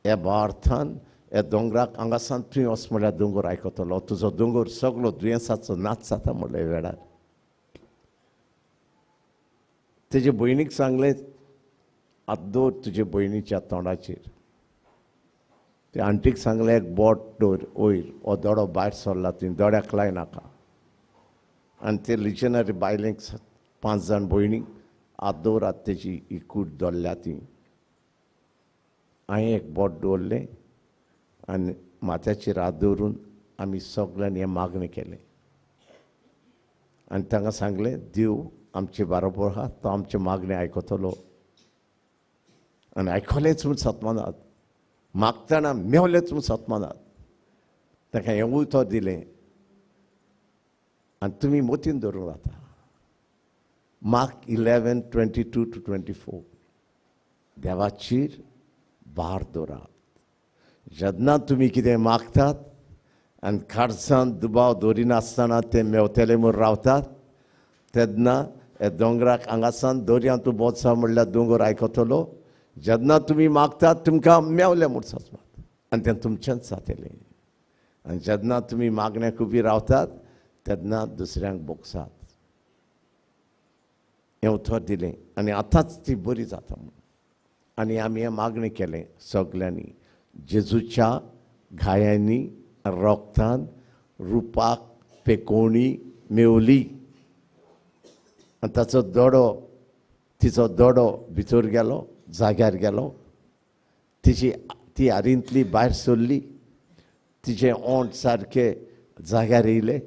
ह्या भावार्थान ह्या दोंगराक हांगासान तुवें वच म्हणल्यार दोंगर आयकतलो, तुजो दोंगर सगलो दुयेंसाचो नाच जाता म्हणलें वेळार. तेजे भयणीक सांगलें आत दवर तुजे भयणीच्या तोंडाचेर. ते आंटीक सांगलें एक बोट दवर वयर, हो दोडो भायर सरला तुवें दोड्याक लायनाका. आनी ते लिजनारी बायलेक 5 जाण भयणीक हात दवरात तेजी ही कूट धरल्या ती. हांवें एक बोट दवरलें आनी माथ्याचेर हात दवरून आमी सगल्यांनी हें मागणें केलें. आनी तांकां सांगलें देव आमचे बरोबर आहा, तो आमचें मागणें आयकतलो. आनी आयकलेंच म्हूण सतमानात, मागतना मेवलेंच म्हूण सतमानात. तांकां हें उतर दिलें आनी तुमी मोतीन धरूंक जाता. Mark 11:22 to 24. देवाचेर भार दवरात. जेन्ना तुमी कितें मागतात आनी खारसान दुबाव दवरिनासतना तें मेवतलें म्हूण रावतात, तेन्ना हे दोंगराक हांगासान दर्यांत तूं बोचा म्हणल्यार दोंगर आयकतलो. जेन्ना तुमी मागतात तुमकां मेवलें म्हूण सजमात आनी तें तुमचेंच जातलें. आनी जेन्ना तुमी मागण्याक उबी रावतात तेन्ना दुसऱ्यांक भोगसात. हें उतर दिलें आनी आतांच ती बरी जाता म्हूण. आनी आमी हें मागणें केलें सगल्यांनी, जेजूच्या घायांनी रोगतान रुपाक पेकोवणी मेवली. आनी ताचो दोडो, तिचो दोडो भितर गेलो, जाग्यार गेलो. तिची ती हारींतली भायर सरली, तिचें ओंठ सारके जाग्यार येयले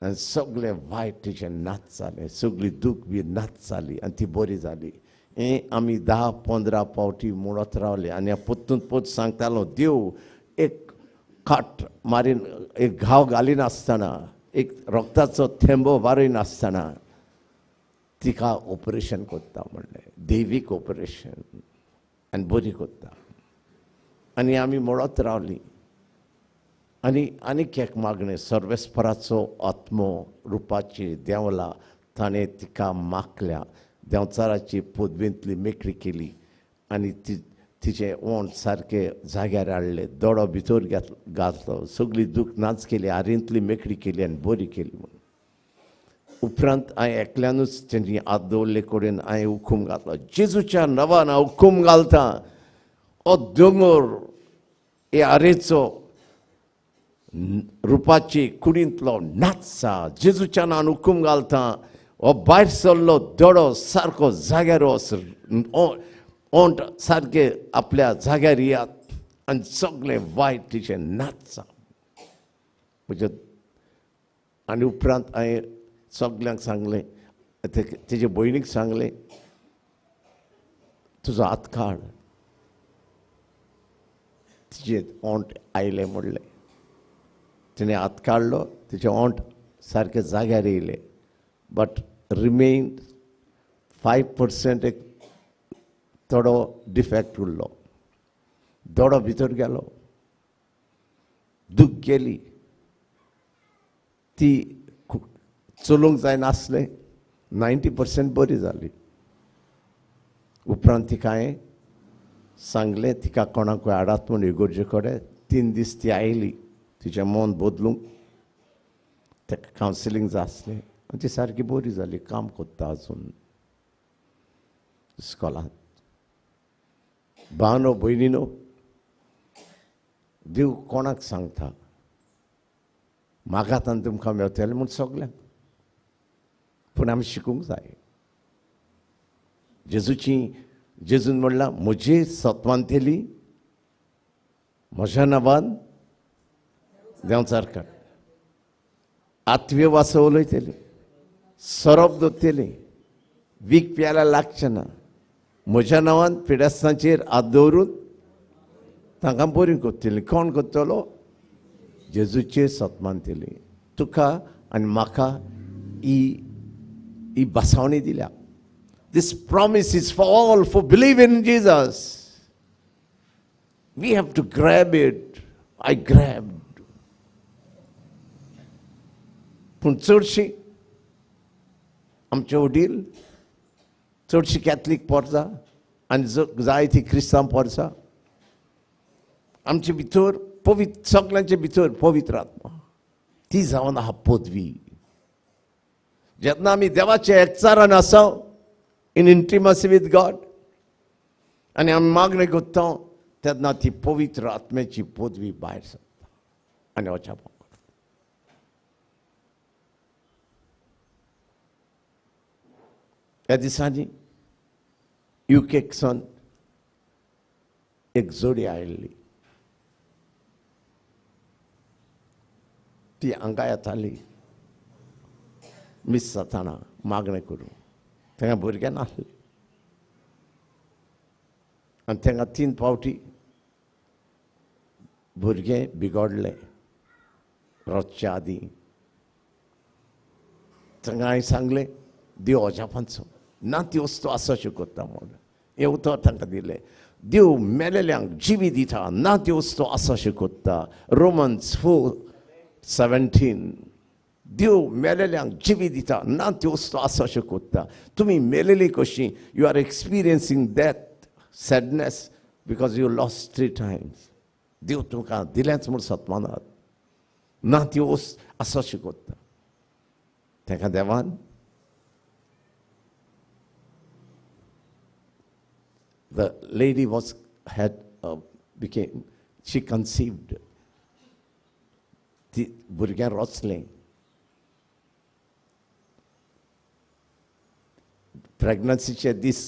आनी सगळें वायट तिचें नाच जालें, सगळी दूख बी नाच जाली आनी ती बरी जाली. हें आमी 10-15 फावटी म्हणत रावले. आनी हांव परतून परत सांगतालो, देव एक काट मारीन, एक घाव घालिनासतना, एक रक्ताचो थेंबो वारयनासतना तिका ऑपरेशन करता म्हणलें, दैवीक ऑपरेशन, आनी बरी करता. आनी आमी म्हणत रावलीं. आनी आनीक एक मागणें, सर्वेस्पराचो आत्मो रुपाची देंवला, ताणें तिका मागल्या, देंवचाराची पदवेंतली मेकळी केली आनी ती तिचें ओंठ सारके जाग्यार हाडले, दोडो भितर घातलो, सगळी दूख नाच केली, हारींतली मेकळी केली आनी बरी केली म्हणून. उपरांत हांवें एकल्यानूच तेंची हात दवरले कडेन हांवें हुकूम घातलो, जेजूच्या नांवान हांव हुकूम घालता, हो दोंगर हे हारेचो रुपाची कुडींतलो नाचसा, जेजूच्या नांवान हुकूम घालता, हो भायर सरलो दोडो सारको जाग्यार वच, ओंठ सारके आपल्या जाग्यार येयात आनी सगळें वायट तिचें नाचसा म्हज्या. आनी उपरांत हांवें सगल्यांक सांगलें, तेजे भयणीक सांगलें, तुजो हात काड. तिचे ओंठ आयले म्हणलें, तिणें हात काडलो, तिचे ओंठ सारके जाग्यार येयले, बट रिमेन 5% एक थोडो डिफेक्ट उरलो. दोडो भितर गेलो, दूख गेली, ती चलूंक जायनासलें, 90% बरी जाली. उपरांत तिका हांवें सांगलें, तिका कोणाकूय हाडात म्हूण इगोर्जे कडेन. 3 दीस ती आयली, तिचें मन बदलूंक ताका कावन्सिलींग जाय आसलें आनी ती सारकी बरी जाली, काम करता आजून इस्कॉलांत. भावनो भयणीनो, देव कोणाक सांगता मागात आनी तुमकां मेवतलें म्हूण सगल्यांक, पूण आमी शिकूंक जाय. जेजूची, जेजून म्हणलां, म्हजी सत्वांतली म्हज्या नांवान देंवचार काड, आत्मीय वासो उलयतली, सोरोप दोतली, वीख प्यायला लागचें ना, म्हज्या नांवान पिडेस्तांचेर हात दवरून तांकां बरी करतली. कोण करतलो? जेजूचेर सत्मानतली. तुका आनी म्हाका ही ही बसावणी दिल्या. This promise is for all for believe in Jesus. We have to grab it. I grab. पूण चडशी आमचे वडील, चडशी कॅथलीक पोरसां आनी जायती क्रिस्तांव पोरसां, आमचे भितर पवित्र, सगल्यांचे भितर पवित्र आत्मा ती जावन आहा पदवी. जेन्ना आमी देवाच्या एकचारान आसा, इन इंटिमसी विथ गॉड, आनी आमी मागणें करता तेन्ना ती पवित्र आत्म्याची पदवी भायर सरता आनी वचपाक. ह्या दिसांनी युकेक सन एक जोडी आयिल्ली, ती हांगा येताली मीस जाताना मागणें करूं. तेंगा भुरगें नासलें आनी तेंगा 3 फावटी भुरगें बिगडलें रोजच्या आदीं. तेंगा हांवें सांगलें, देव अजापांचो ना, ती वस्तू आसा अशें करता म्हूण. हें उतर तांकां दिलें, देव मेलेल्यांक जिवी दिता, ना ती वस्तू आसा अशें करता. रोमन्स 4:17. देव मेलेल्यांक जिवी दिता ना त्यो वस्तू आसा अशें कोत्ता. तुमी मेलेली कशी, you are experiencing death, sadness because you lost 3 times. देव तुमकां दिलेंच म्हूण सतमानात ना त्यो वस्तू आसा अशें कोत्ता. ताका देवान the lady was had became she conceived. ती भुरग्यां रोचलें. प्रेग्नन्सीचे दीस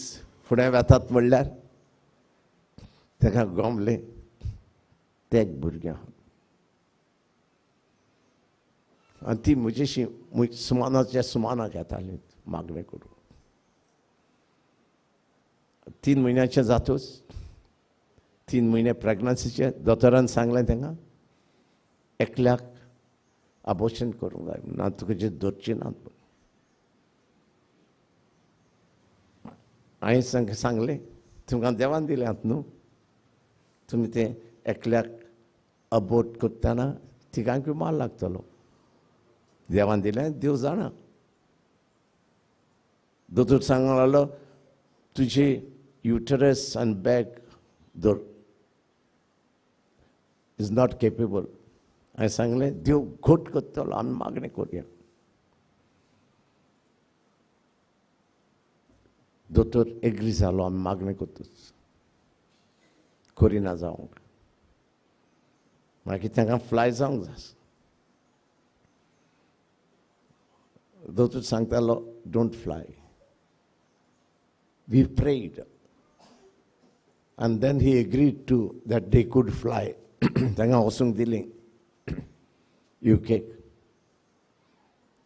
फुडें वेतात म्हणल्यार ताका गमलें ते भुरग्यां. आनी ती म्हजेशी सुमानाच्या सुमानाक येताली मागणें करूं. 3 म्हयन्याचें जातूच, 3 म्हयने प्रेग्नन्सीचे दोतोरान सांगलें तांकां एकल्याक आबोशन करूंक जाय, ना तुका जे धरची ना. हांवें सांगलें तुमकां देवान दिल्यात न्हू, तुमी तें एकल्याक अबोट करतना तिगांकूय मार लागतलो. देवान दिलें देव जाणा. दोतोर सांगूंक लागलो तुजी युटरस आनी बॅग दर is not capable. हांवें सांगलें देव घट करतलो, आमी मागणें करुया. दोतोर एग्री जालो, आमी मागणें करतूच करिना जावंक. मागीर तांकां फ्लाय जावंक जाय. दोतोर सांगतालो don't fly. We prayed and then he agreed to that they could fly. तांकां वचूंक दिली UK.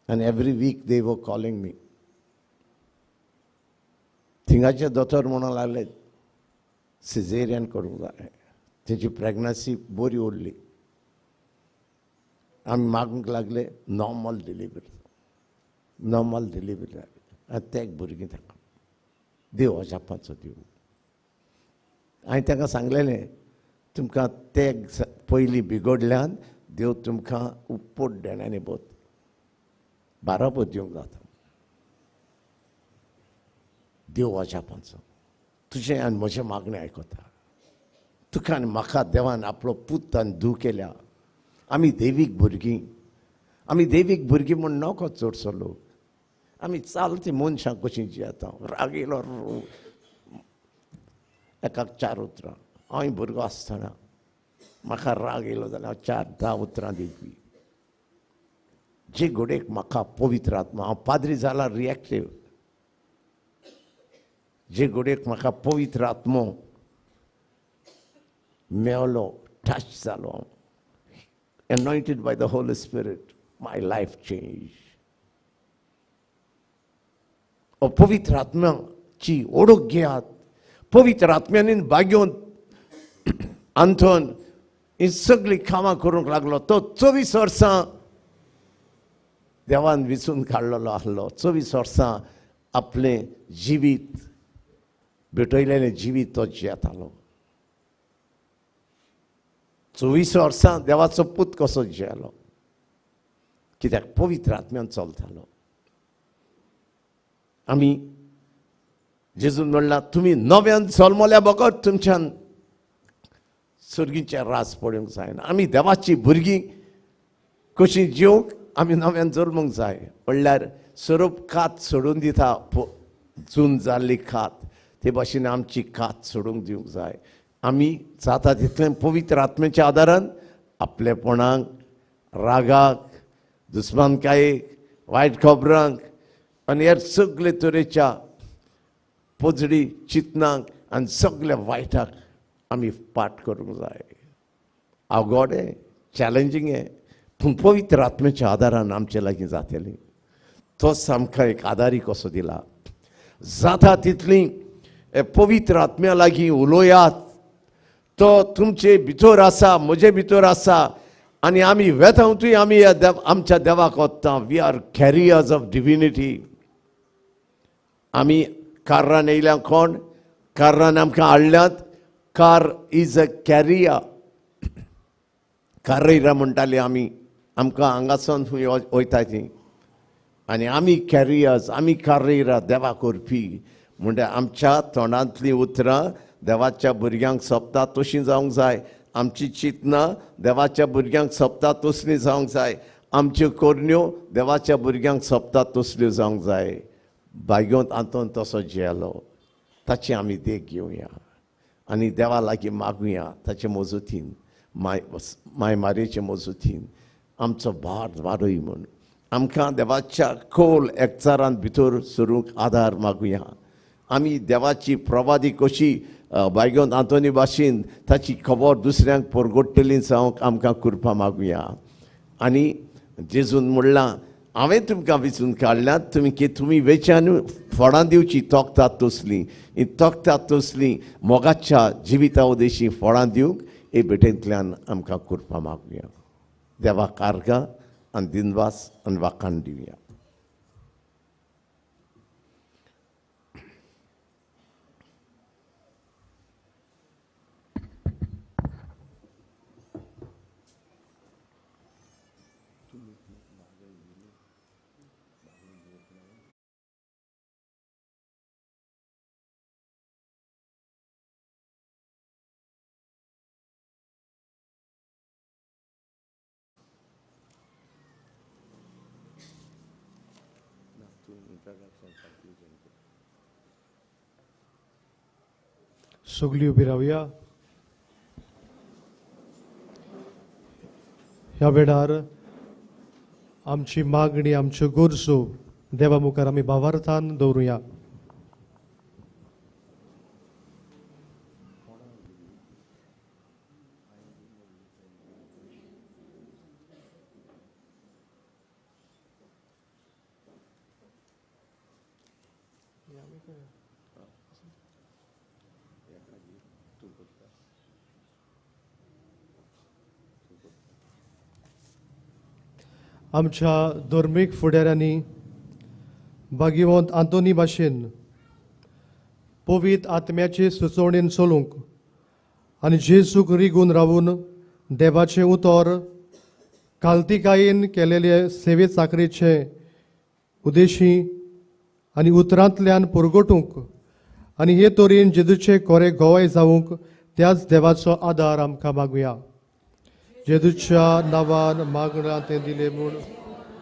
And every week they were calling me. थिंगाचे दोतोर म्हणूंक लागले सिजेरियन करूंक जाय, तेजी प्रेग्नन्सी बरी उरली. आमी मागूंक लागले नॉर्मल डिलिव्हरी, नॉर्मल डिलिव्हरी. आनी ते भुरगीं तांकां देव अजापाचो देव. हांवें तांकां सांगलेलें तुमकां ते पयलीं बिगडल्यान देव तुमकां उपपोट देण्यानी बोत बाराबोर दिवंक जाता. देव अजापाचो तुजें आनी म्हजें मागणें आयकता. तुका आनी म्हाका देवान आपलो पूत आनी धूव केल्या. आमी देवीक भुरगीं, आमी देवीक भुरगीं म्हूण नको चडसो लोक. आमी चालती मनशां कशीं जियेता. राग येयलो एकाक 4 उतरां. हांव भुरगो आसतना म्हाका राग येयलो जाल्यार हांव 4-10 उतरां दिवपी. जे घडयेक म्हाका पवित्र आत्मा, हांव पाद्री जाला रिएक्टीव, जे घडयेक म्हाका पवित्र आत्मो मेवलो, टच जालो हांव, anointed by the Holy Spirit, my life change. पवित्र आत्म्याची ओळख घेयात. पवित्र आत्म्यानी बागेवन आंथोन ही सगळीं कामां करूंक लागलो. तो 24 वर्सां देवान विचून काडलेलो आसलो. 24 वर्सां आपलें जिवीत भेटयलेलें जिवीत तो जियेतालो. 24 वर्सां देवाचो पूत कसो जियेलो, कित्याक पवित्र आत्म्यान चलतालो. आमी जेजून म्हणलां तुमी नव्यान जल्मल्या बगर तुमच्यान सर्गीचें राज पळोवंक जायना. आमी देवाची भुरगीं कशीं जिवंक आमी नव्यान जल्मूंक जाय. म्हणल्यार सोरोप कात सोडून दिता, जून जाल्ली कात, ते भाशेन आमची कात सोडूंक दिवंक जाय. आमी जाता तितलें पवित्र आत्म्याच्या आदारान आपलेपणाक, रागाक, दुस्मानकायेक, वायट खबरांक आनी हेर सगळे तरेच्या पोजडी चिंतनाक आनी सगल्या वायटाक आमी पाठ करूंक जाय. अवघड हें, चॅलेंजींग हें, पूण पवित्र आत्म्याच्या आदारान आमचे लागीं जातलें. तोच आमकां एक आदारी कसो दिला. जाता तितली पवित्र आत्म्या लागीं उलोयात. तो तुमचे भितर आसा, म्हजे भितर आसा आनी आमी वेतांतूय आमी आमच्या देवाक वता. We are carriers of divinity. आमी कार्रान येयल्या कोण, कार्रान आमकां हाडल्यात. Car is a carrier. कार्रेरा म्हणटाले आमी. आमकां हांगासून खंय वयता ती आनी आमी कॅरियर्स, आमी कार्रेरा देवा करपी म्हणटा आमच्या तोंडांतलीं उतरां देवाच्या भुरग्यांक सोंपता तशीं जावंक जाय, आमची चिंतनां देवाच्या भुरग्यांक सोंपता तसलीं जावंक जाय, आमच्यो करण्यो देवाच्या भुरग्यांक सोंपता तसल्यो जावंक जाय. बायगोंत आंतोन तसो जियेलो, ताची आमी देख घेवया आनी देवा लागीं मागुया ताचे मजतीन, माय मारयेचे मजतीन आमचो भार वाडय म्हूण आमकां देवाच्या खोल एकचारान भितर सरूंक आदार मागुया. आमी देवाची प्रवादी कशी बायगोंत आंतोनी भाशेन ताची खबर दुसऱ्यांक परगट्टली जावंक आमकां कृपा मागुया. आनी जेजून म्हणलां हांवें तुमकां विचून काडल्यात तुमी की तुमी वेच्यान फळां दिवची तोखतात तसलीं, ही तोखतात तसलीं मोगाच्या जिविता उदेशी फळां दिवंक हे भेटेंतल्यान आमकां कृपा मागुया. देवाक आर्गां आनी दिनवास आनी वाखाण दिवया. सगळी उबी रावया. ह्या वेळार आमची मागणी, आमच्यो गरजो देवा मुखार आमी भावार्थान दवरुया. आमच्या धर्मीक फुडाऱ्यांनी भाग्यवंत आंतोनी भाशेन पवित्र आत्म्याचे सुचोवणेन चलूंक आनी जेजूक रिगून रावून देवाचें उतर कालतिकायेन केलेले सेवे चाकरेचे उदेशी आनी उतरांतल्यान परगटूंक आनी हे तरेन जेजूचे कोरे गोवाय जावंक त्याच देवाचो आदार आमकां मागुया. जेजूच्या नांवान मागणां तें दिलें म्हूण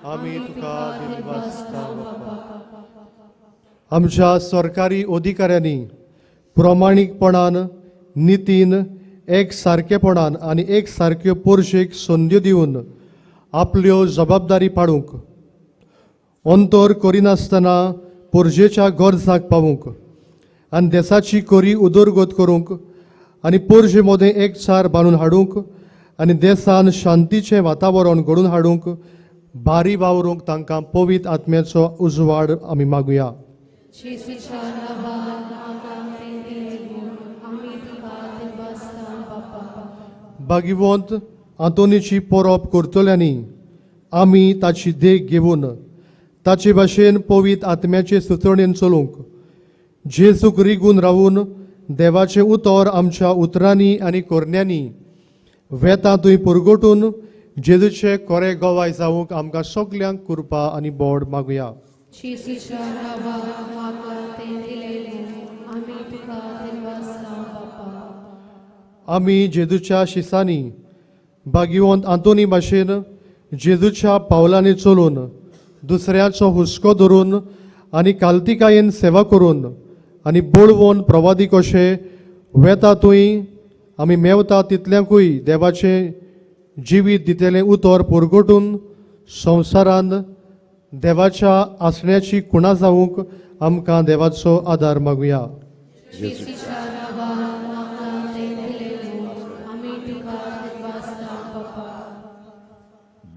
आमी तुका दिनवासता बापा. आमच्या सरकारी अधिकाऱ्यांनी प्रामाणीकपणान, नितीन, एक सारकेपणान आनी एक सारक्यो पोरशेक संद्यो दिवन आपल्यो जबाबदारी पाडूंक, अंतर करिनासतना पोरजेच्या गरजाक पावूंक आनी देसाची कोरी उदरगत करूंक आनी पोरजे मदें एकचार बांदून हाडूंक आनी देसान शांतीचें वातावरण घडोवन हाडूंक भारी वावरूंक तांकां पवित्र आत्म्याचो उजवाड आमी मागुया. भाग्यवंत आंतोनीची परब करतल्यांनी आमी ताची देख घेवन ताचे भाशेन पवित्र आत्म्याचे सुचोवणेन चलूंक, जेजूक रिगून रावून देवाचें उतर आमच्या उतरांनी आनी करण्यांनी वेता थंय परगटून जेजूचे कोरे गोवाय जावंक आमकां सगल्यांक कृपा आनी बोड मागुया. आमी जेजूच्या शिसांनी भाग्यवंत आंतोनी भाशेन जेजूच्या पावलांनी चलून दुसऱ्याचो हुस्को धरून आनी कालतिकायेन सेवा करून आनी बळवून प्रवादी कशे वेता थंय आमी मेवता तितल्यांकूय देवाचें जिवीत दितलें उतर परगटून संवसारान देवाच्या आसण्याची खुणा जावंक आमकां देवाचो आदार मागुया.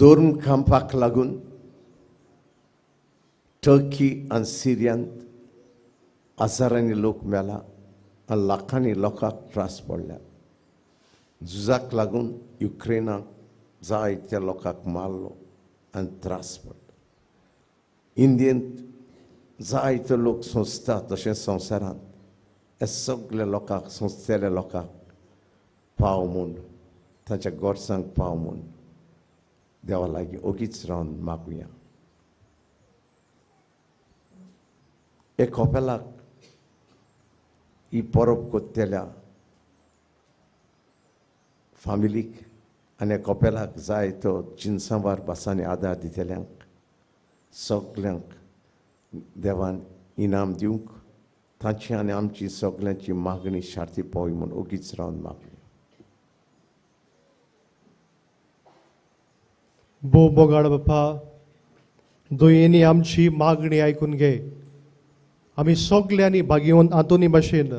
धर्म कांपाक लागून टर्की आनी सिरियांत हजारांनी लोक मेला आनी लाखांनी लोकांक त्रास पडल्या. झुजाक लागून युक्रेनाक जायत्या लोकांक मारलो आनी त्रास पडलो. इंडियेंत जायते लोक सोंसता तशें संवसारांत ह्या सगल्या लोकांक सोंसतल्या लोकांक पाव म्हूण, तांच्या गरजांक पाव म्हूण देवा लागीं ओगीच रावन मागुया. एक कपेलाक ही परब कोत्तेल्या फामिलीक आनी कपेलाक जाय तो जिनसांवार भासांनी आदार दितल्यांक सगल्यांक देवान इनाम दिवंक तांची आनी आमची सगल्यांची मागणी शार्ती पावय म्हूण ओगीच रावन मागली. भोव बोगाड बापा, दुयेंनी आमची मागणी आयकून घे. आमी सगल्यांनी भागेवन आंतोनी भाशेन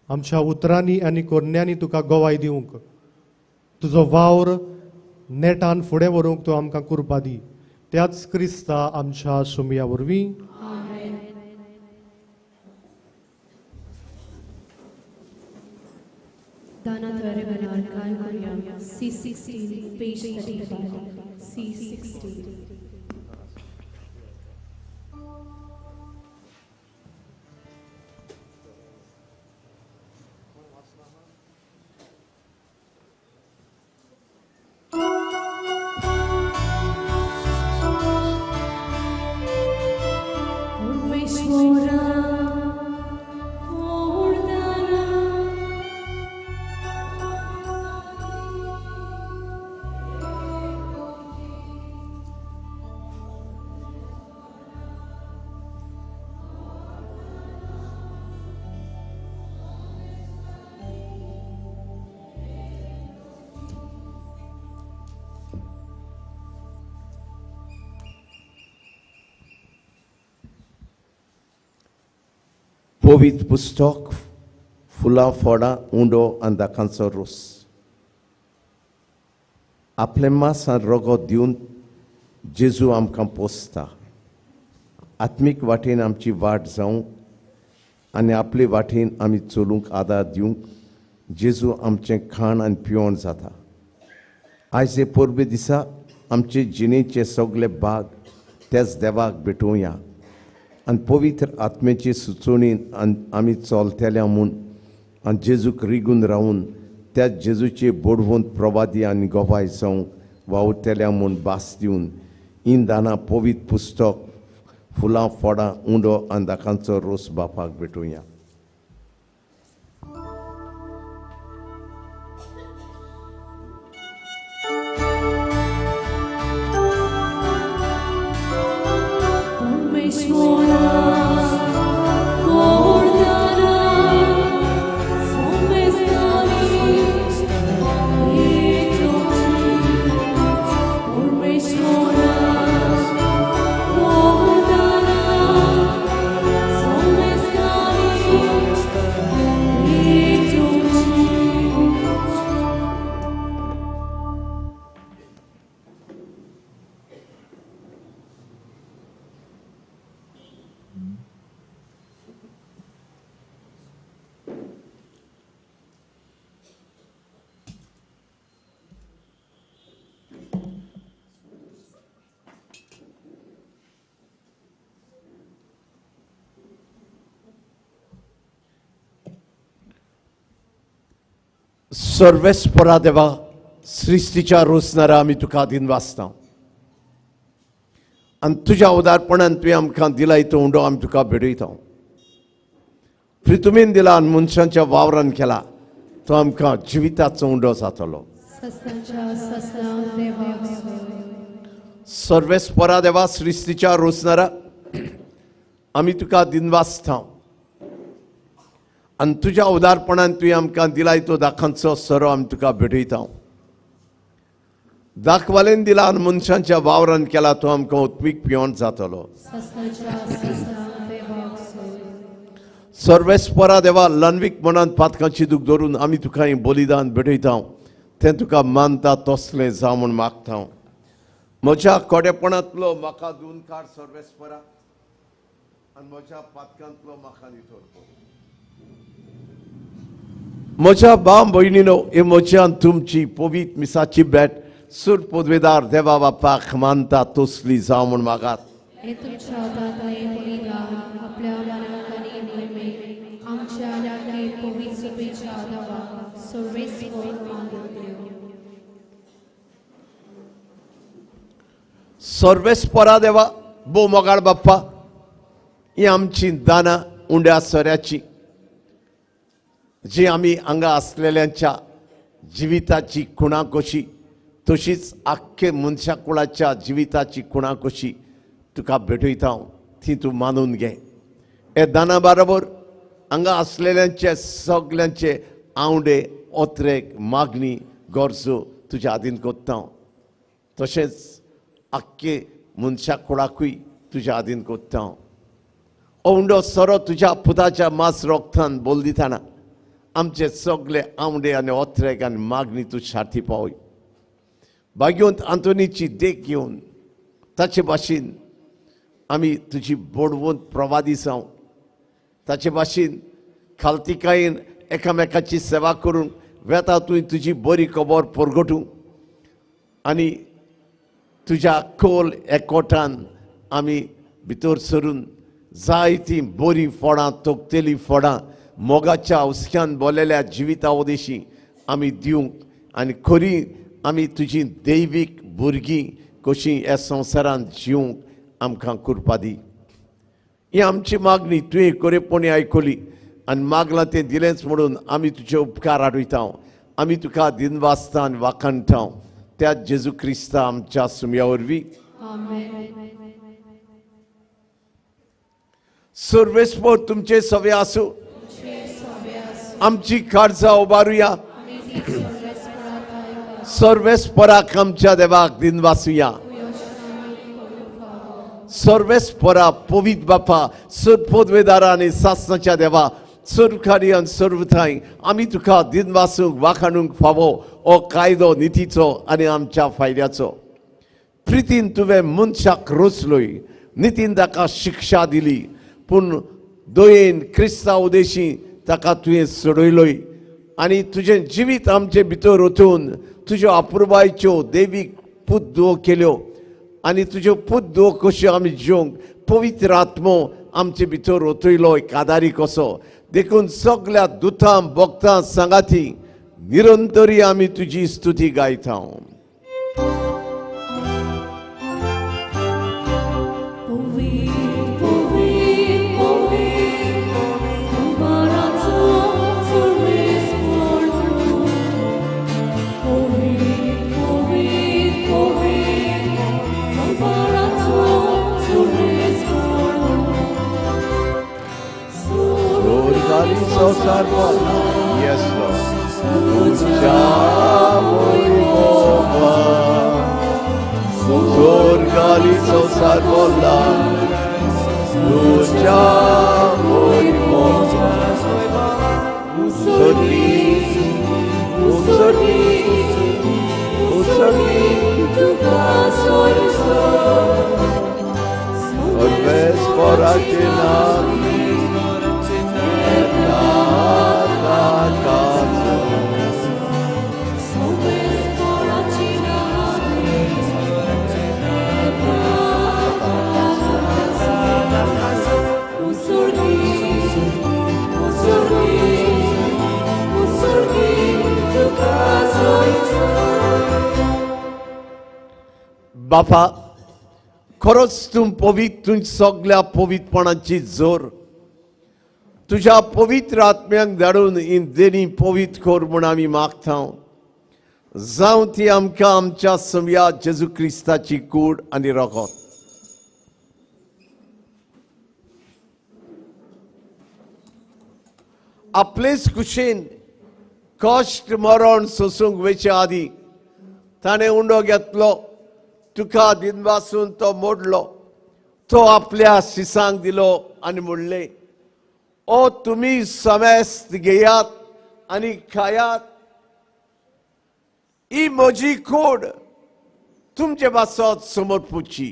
आमच्या उतरांनी आनी कोरण्यांनी तुका गवाय दिवंक, तुजो वावर नेटान फुडें व्हरूंक तूं आमकां कुरपा दी. त्याच क्रिस्ता आमच्या सुमया वरवीं. C16, page 35, C16. पवित्र पुस्तक, फुलां फोडां, उंडो आनी दाकांचो रोस आपलें मास आनी रगत दिवन जेजू आमकां पोसता. आत्मीक वाटेन आमची वाट जावंक आनी आपले वाटेन आमी चलूंक आदार दिवंक जेजू आमचें खाण आनी पिवण जाता. आयज हे परबे दिसा आमचे जिणेचे सगळे भाग त्याच देवाक भेटोवया आनी पवित्र आत्म्याची सुचोवणी आमी चलतल्या म्हूण आनी जेजूक रिगून रावून त्या जेजूचे बोडवंत प्रवादी आनी गवाय जावंक वावुरतल्या म्हूण भास दिवन हीं दानां पवित्र पुस्तक, फुलां फोडां, उंडो आनी दाकांचो रोस बापाक भेटोवया. सर्वेस्परा देवा, सृश्टीच्या रोसणारा आमी तुका दिनवासता आनी तुज्या उदारपणान तुवें आमकां दिलाय तो उंडो आमी तुका भेटयता. प्रितुमीन दिला आनी मनशांच्या वावरान केला तो आमकां जिविताचो उंडो जातलो. सर्वेस्परा देवा, सृश्टीच्या रोसणारा आमी तुका दिनवासता आनी तुज्या उदारपणान तुवें आमकां दिलाय तो दाखांचो सरो आमी तुका भेटयता. दाखवालेन दिला आनी मनशांच्या वावरान केला तो आमकां उत्वीक पिवन जातलो. सर्वेस्परा देवा, लनवीक मनान पातकांची दूख धरून आमी तुका हें बलिदान भेटयता, तें तुका मानता तसलें जावं म्हूण मागता. म्हज्या कोडेपणांतलो म्हाका धुवन काड सर्वेस्परा आनी म्हज्या पातकांतलो म्हाका नितळ कर. म्हज्या भाव भयणीनो, हे म्हज्यान तुमची पवित्र मिसाची भेट सूर पदवेदार देवा बापाक मानता तसली जावं म्हूण मागात. सर्वेस्परा देवा, भोव मोगाळ बाप्पा, ही आमची दानां उंड्या सोऱ्याची जी आमी हांगा आसलेल्यांच्या जिविताची खुणा कशी तशीच आख्खे मनशा कुळाच्या जिविताची खुणा कशी तुका भेटयता हांव, ती तूं मानून घे. हे दाना बरोबर हांगा आसलेल्यांचे सगल्यांचे आंवडे, ओत्रेक, मागणी, गरजो तुज्या आदीन कोत्ता हांव. तशेंच आख्खे मनशा कुळाकूय तुज्या आदीन कोत्ता हांव. उंडो सोरो तुज्या पुताच्या मास रोगतान बोल दिताना आमचे सगळे आंवडे आनी ओत्रेक आनी मागणी तूं शार्थी पावय. भाग्यवंत आंतोनीची देख घेवन ताचे भाशेन आमी तुजी बोडवंत प्रवादी जावं, ताचे भाशेन खालतिकायेन एकामेकाची सेवा करून वेता तुवें तुजी बरी खबर परगटूं आनी तुज्या खोल एकवटान आमी भितर सरून जायतीं बरीं फळां, तोखतेलीं फळां मोगाच्या हुस्क्यान बोलेल्या जिविता उदेशी आमी दिवंक आनी खरी आमी तुजी दैवीक भुरगीं कशीं ह्या संवसारांत जिवंक आमकां कृपा दी. ही आमची मागणी तुवें खरेपणी आयकली आनी मागलां तें दिलेंच म्हणून आमी तुजे उपकार हाडयता. आमी तुका दिनवासता आनी वाखाणटा त्या जेजू क्रिस्ता आमच्या सुम्या वरवीं. सर्वेस्पर तुमचे सवे आसूं. आमची काळजां उबारुया. सर्वेस्पराक आमच्या देवाक दिनवासुया. सर्वेस्परा पवित्र बापा, सर्व पदवेदारा आनी सासनाच्या देवा, सर्वकारी आनी सर्वथांय आमी तुका दिनवासूंक वाखाणूंक फावो हो कायदो नितीचो आनी आमच्या फायद्याचो. प्रितीन तुवें मनशाक रचलोय, नितीन ताका शिक्षा दिली, पूण दयेन क्रिस्ता उदेशी ताका तुवें सोडयलोय आनी तुजें जिवीत आमचे भितर वचून तुज्यो अपुरबायच्यो देवीक पुद्दो केल्यो आनी तुज्यो पुद्दो कश्यो आमी जिवंक पवित्र आत्मो आमचे भितर वतयलो एक आदारी कसो. देखून सगल्या दुतां भक्तां सांगाती निरंतरी आमी तुजी स्तुती गायता. Yes, Lord. Sorgali संसार बोला तुझ्या उसरली उसरली उसरली तुका सर्वेस्पराचे नाम. बापा, खरोच तूं पवित्र, तूं सगल्या पवित्रपणाची जोर तुज्या पवित्र आत्म्याक धाडून ही देणी पवित्र कर म्हूण आमी मागता. जावं ती आमकां आमच्या समया जेजू क्रिस्ताची कूड आनी रगत. आपलेच कुशेन कश्ट मरण सोसूंक वयचे आदीं ताणें उंडो घेतलो, तुका दिनवासून तो मोडलो, तो आपल्या शिसांक दिलो आनी म्हणलें, ओ तुमी समेस्त घेयात आनी खायात, ही म्हजी कूड तुमचे पासत समर्पुची.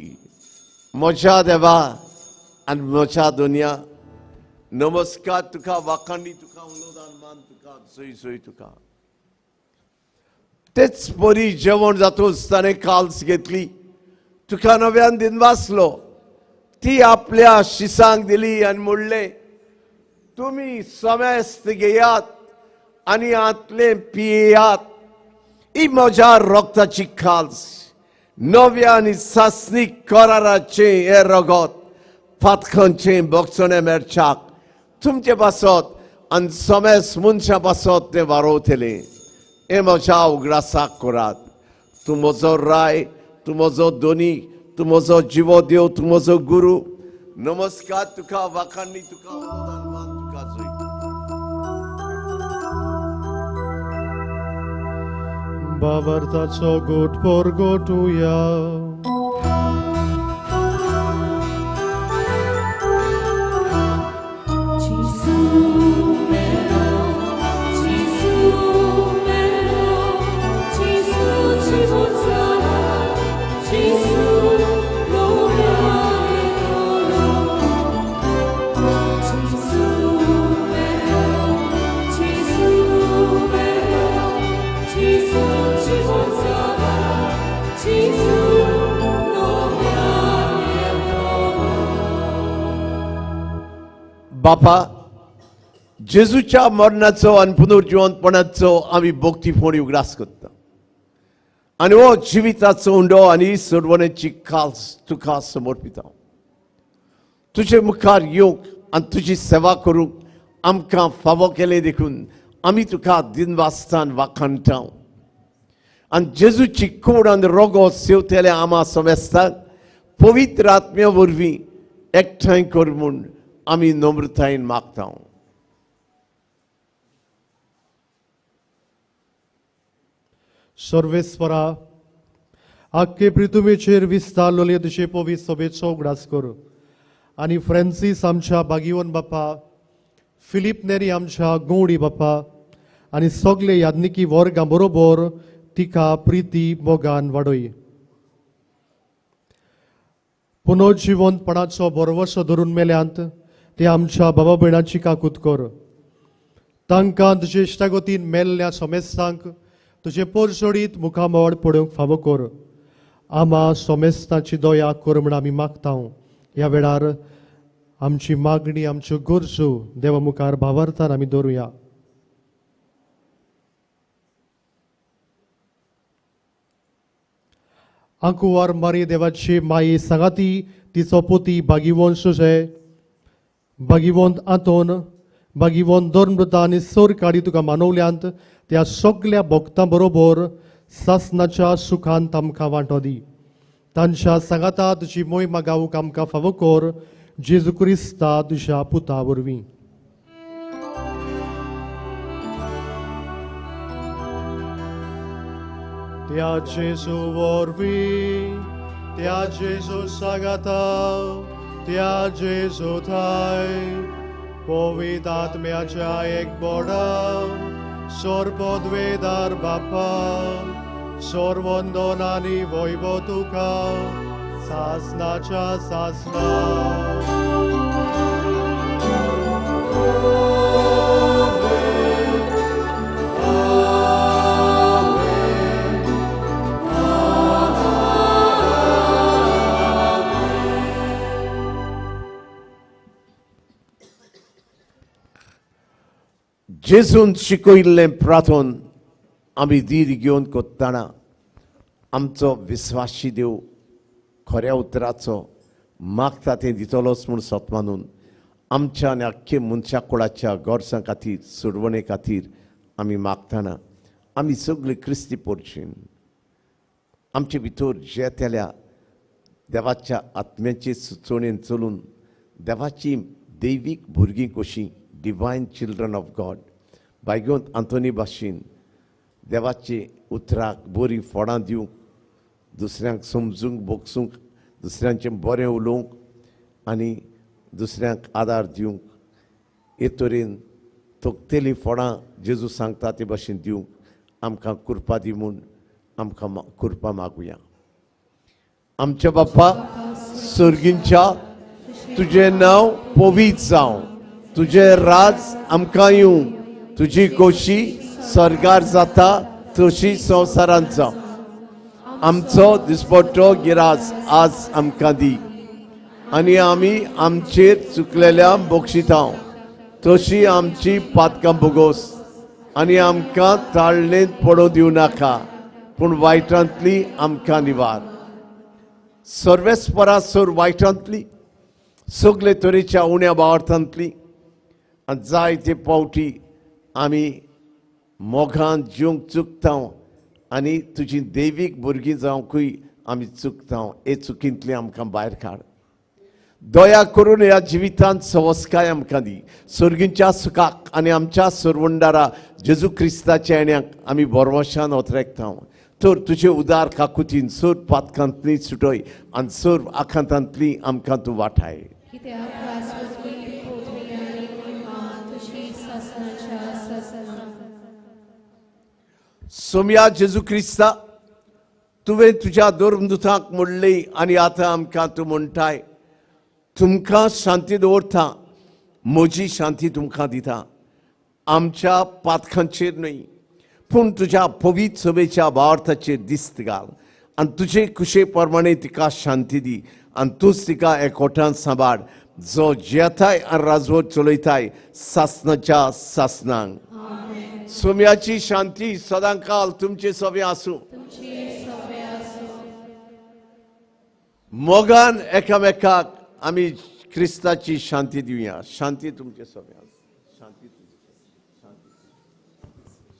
म्हज्या देवा आनी म्हज्या दुनिया, नमस्कार तुका, वाखाणी तुका, उलोदान मान तुका, सोय सोय तुका. तेच परी जेवण जातूच ताणें काल्स घेतली, तुका नव्यान दिनवासलो, ती आपल्या शिसांक दिली आनी म्हणलें, तुमी समेस्त घेयात आनी आतलें पियेयात, ही म्हज्या रक्ताची खाल्स, नव्या आनी सासणीक कराराचें हें रगत पातकांचें भोगसणें मेळच्याक तुमचे पासत आनी समेस मनशां पासत तें वारोवतलें. हें म्हज्या उगडासाक करात. तूं म्हजो राय, तूं म्हजो दोनी, तूं म्हजो जिवो देव, तूं म्हजो गुरू. नमस्कार तुका, वाखाणणी तुका, मान तुका जोय. बाबरताचो गोट परगटुया. बापा, जेजूच्या मरणाचो आनी पुनर्जिवंतपणाचो आमी भक्तीपणी उगडास करता आनी हो जिविताचो उंडो आनी सोडवण्याची खास तुका समर्पिता. तुजे मुखार येवंक आनी तुजी सेवा करूंक आमकां फावो केलें देखून आमी तुका दिनवासतान वाखाणटा. आनी जेजूची कोड आनी रोगो सेवतले आमा समेस्ताक पवित्र आत्म्या वरवीं एकठांय कर म्हूण आमी नम्रतायेन मागता. सर्वेस्वरा, आख्खे पृथ्वीचेर विस्तारलेले तुजे पवित्र सभेचो उगडास कर आनी फ्रांसीस आमच्या बागिवन बापा, फिलीप नेरी आमच्या गौडी बापा आनी सगळे याज्ञिकी वर्गां बरोबर तिका प्रिती मोगान वाडय. पुनर्जिवंतपणाचो भरवसो धरून मेल्यांत ते आमच्या बाबा भयणाची काकूत कर. तांकां तुजे इश्टागतीन मेल्ल्या सोमेस्तांक तुजें पोरसोडीत मुखामळ पळोवंक फावो कर. आमा सोमेस्तांची दया कर म्हूण आमी मागता. ह्या वेळार आमची मागणी, आमच्यो गरजो देवा मुखार भावार्थान आमी दवरुया. आंकुवार मारी देवाची माई सांगाती तिचो पोती बागिवंत सुजे, बागिवंत आंतोन, बागिवंत धर्मृता आनी सोर काडी तुका मानवल्यांत त्या सगल्या भक्तां बरोबर सासनाच्या सुखान आमकां वांटो दी. तांच्या सांगाता तुजी मोहिमा गावूंक आमकां फावो कर, जेजू क्रिस्ता तुज्या पुता वरवीं. त्या जेजू वरवीं, त्या जेजू सांगाता, त्या जेजू थाय पवित्र आत्म्याच्या एक बोडा सोरपद्वेदार बापा सोरवंदन आनी वैभव तुका सासनाच्या सासना. जेजून शिकयल्लें प्रार्थन आमी धीर घेवन कोत्ताना आमचो विस्वाशी देव खऱ्या उतराचो मागता तें दितलोच म्हूण सत मानून आमच्या आनी आख्खे मनशा कुळाच्या गरजां खातीर, सोडवणे खातीर आमी मागतना आमी सगळी क्रिस्ती पोरशीन आमचे भितर जेतल्या देवाच्या आत्म्याचे सुचोवणेन चलून देवाची दैवीक भुरगीं कशीं, डिवायन चिल्ड्रन ऑफ गॉड, बायगोंत आंतोनी भाशेन देवाचे उतराक बरीं फळां दिवंक, दुसऱ्यांक समजूंक, बोगसूंक, दुसऱ्यांचें बरें उलोवंक आनी दुसऱ्यांक आदार दिवंक, हे तरेन तोखतेलीं फळां जेजू सांगता ते भाशेन दिवंक आमकां कृपा दी म्हूण आमकां कृपा मागुया. आमच्या बाप्पा सर्गींच्या, तुजें नांव पवित्र जावं, तुजें राज आमकां येवं, तुजी खोशी स्वर्गार जाता तशी संवसारांत जावं. आमचो दिसपट्टो गिरास आज आमकां दी आनी आमी आमचेर चुकलेल्या बक्षितां तशी आमची पातकां भोगोस आनी आमकां ताळणेंत पडोवं दिवं नाका, पूण वायटांतली आमकां निवार. सर्वेस्परा सोर वायटांतली, सगळे तरेच्या उण्या बावर्थांतली आनी जायते पावटी आमी मोगान जिवंक चुकता आनी तुजी दैवीक भुरगीं जावंकूय आमी चुकता. हे चुकींतली आमकां भायर काड. दया करून ह्या जिवितांत सवस्काय आमकां दी. सर्गींच्या सुखाक आनी आमच्या सरवंडारा जेजू क्रिस्ताच्या येण्याक आमी भरवशान ओतरेकता. तर तुजे उदार काकुतीन सोर पातकांतली सुटय आनी सोर आखांतांतली आमकां तूं वाठाय. सोम्या जेजू क्रिस्ता, तुवें तुज्या धर्मदुतांक म्हणली आनी आतां आमकां तूं म्हणटाय, तुमकां शांती दवरता, म्हजी शांती तुमकां दिता. आमच्या पातकांचेर न्हय पूण तुज्या पवित्र सभेच्या भावार्थाचेर दिस्त घाल आनी तुजे कुशे प्रमाणे तिका शांती दी आनी तूंच तिका एकवटान सांबाळ, जो जियेताय आनी राजवट चलयताय सासनाच्या सासनांक. सोम्याची शांती सदांकाल तुमचे सवे आसूं. मोगान एकामेकाक आमी क्रिस्ताची शांती दिवया. शांती तुमचे सवे आसूं. शांती तुमचे, शांती,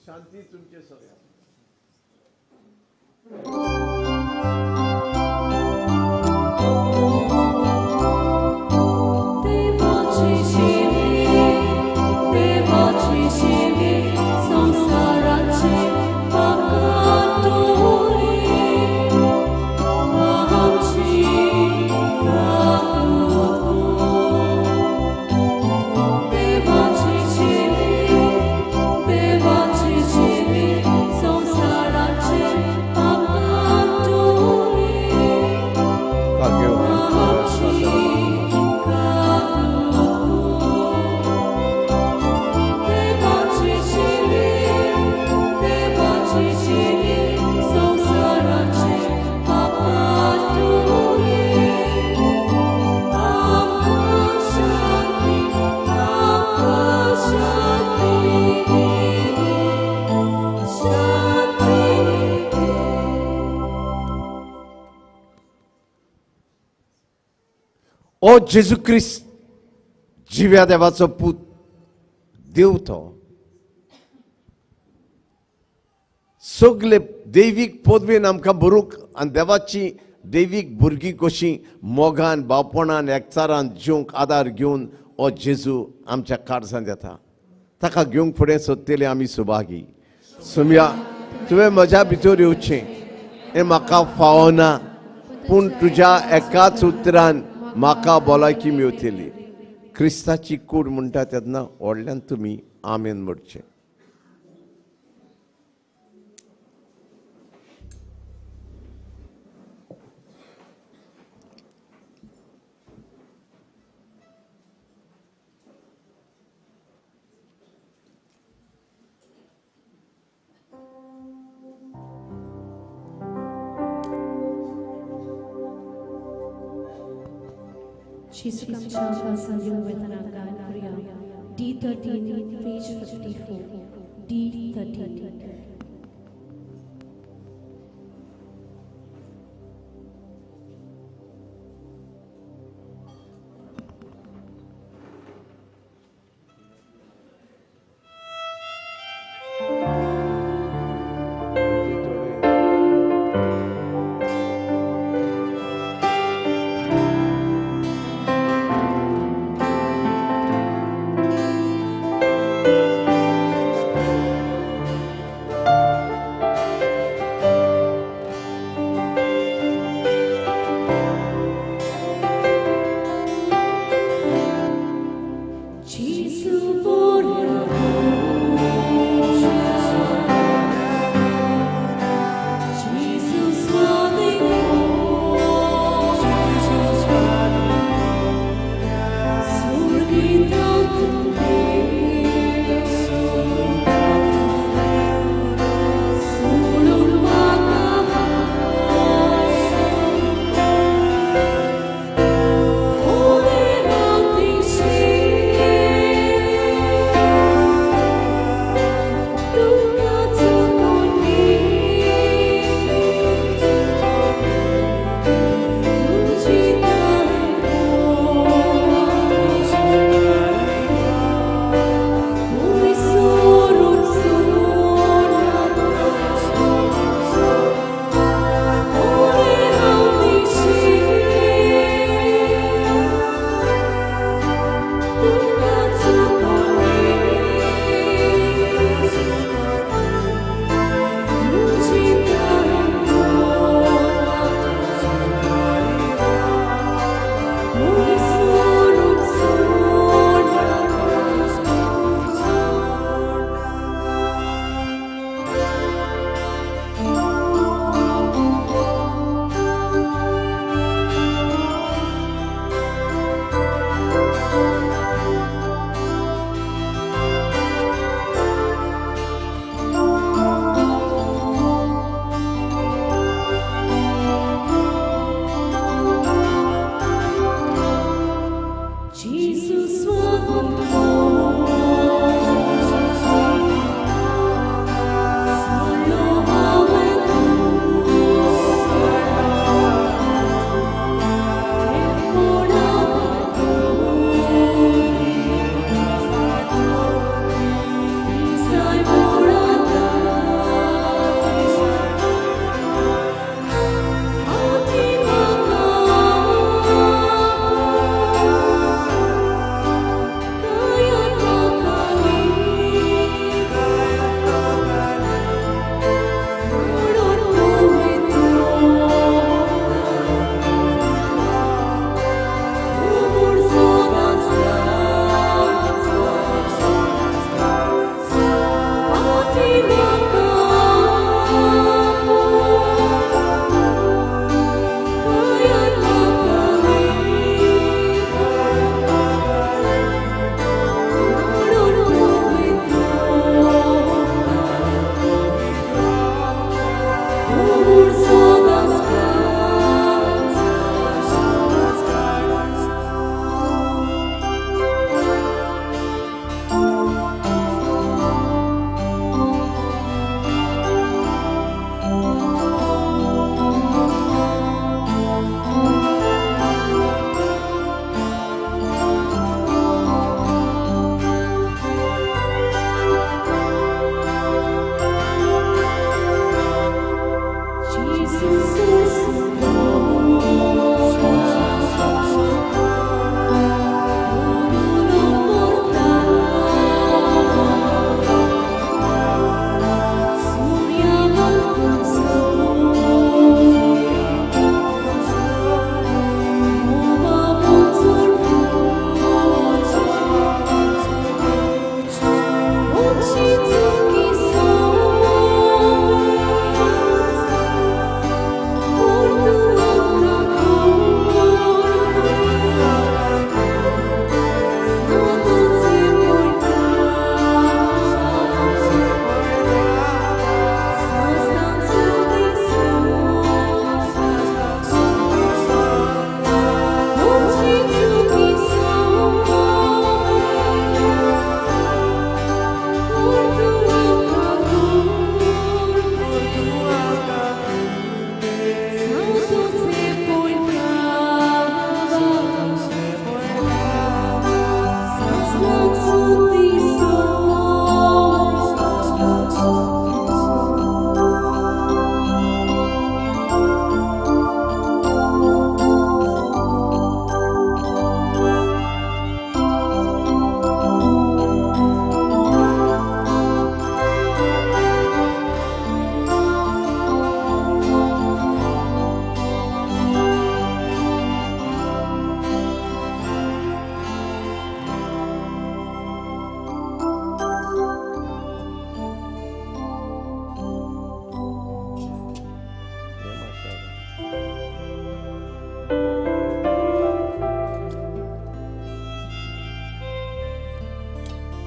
शांती तुमचे सवे आसूं. ओ जेजू क्रिस्त, जिव्या देवाचो पूत, देव तो सगले दैवीक पदवेन आमकां भरूंक आनी देवाची दैवीक भुरगीं कशीं मोगान, बावपणान, एकचारान जिवंक आदार घेवन ओ जेजू आमच्या काळजांत येता. ताका घेवंक फुडें सोदतले आमी सुभागी. सोम्या, तुवें म्हज्या भितर येवचें हें म्हाका फावना, पूण तुज्या एकाच उतरान म्हाका भलायकी मेवतली. क्रिस्ताची कूड म्हणटा तेन्ना व्हडल्यान तुमी आमेन म्हणचें. D13, page 54. D13.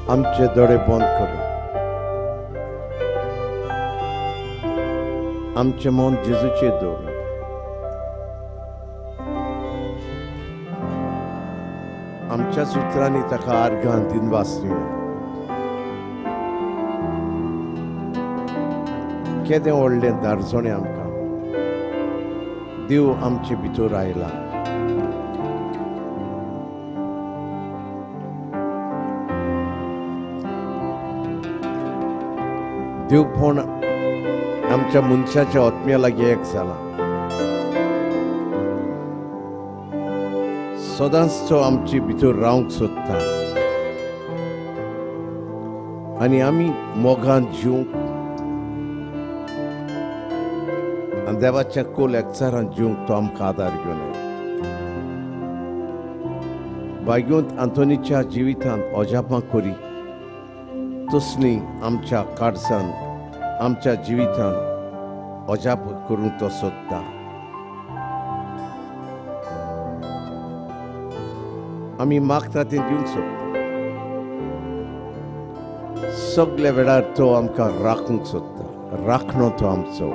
आमचे दोळे बंद करूं, आमचें मन जेजूचेर दवरूं. आमच्या सुत्रांनी ताका आर्गां दिनवास दिवया. केदें व्हडलें दारजणें आमकां देव आमचे भितर आयला. देवपण आमच्या मनशाच्या आत्म्या लागीं एक जाला. सदांच तो आमचे भितर रावंक सोदता आनी आमी मोगान जिवंक आनी देवाच्या कोल एकचारान जिवंक तो आमकां आदार घेवन येता. भाग्यवंत आंतोनीच्या जिवितांत अजापां करी तसली आमच्या काळजान आमच्या जिवितान अजाप करूंक तो सोदता. आमी मागता तें दिवंक सोदता. सगल्या वेळार तो आमकां राखूंक सोदता. राखणो तो आमचो,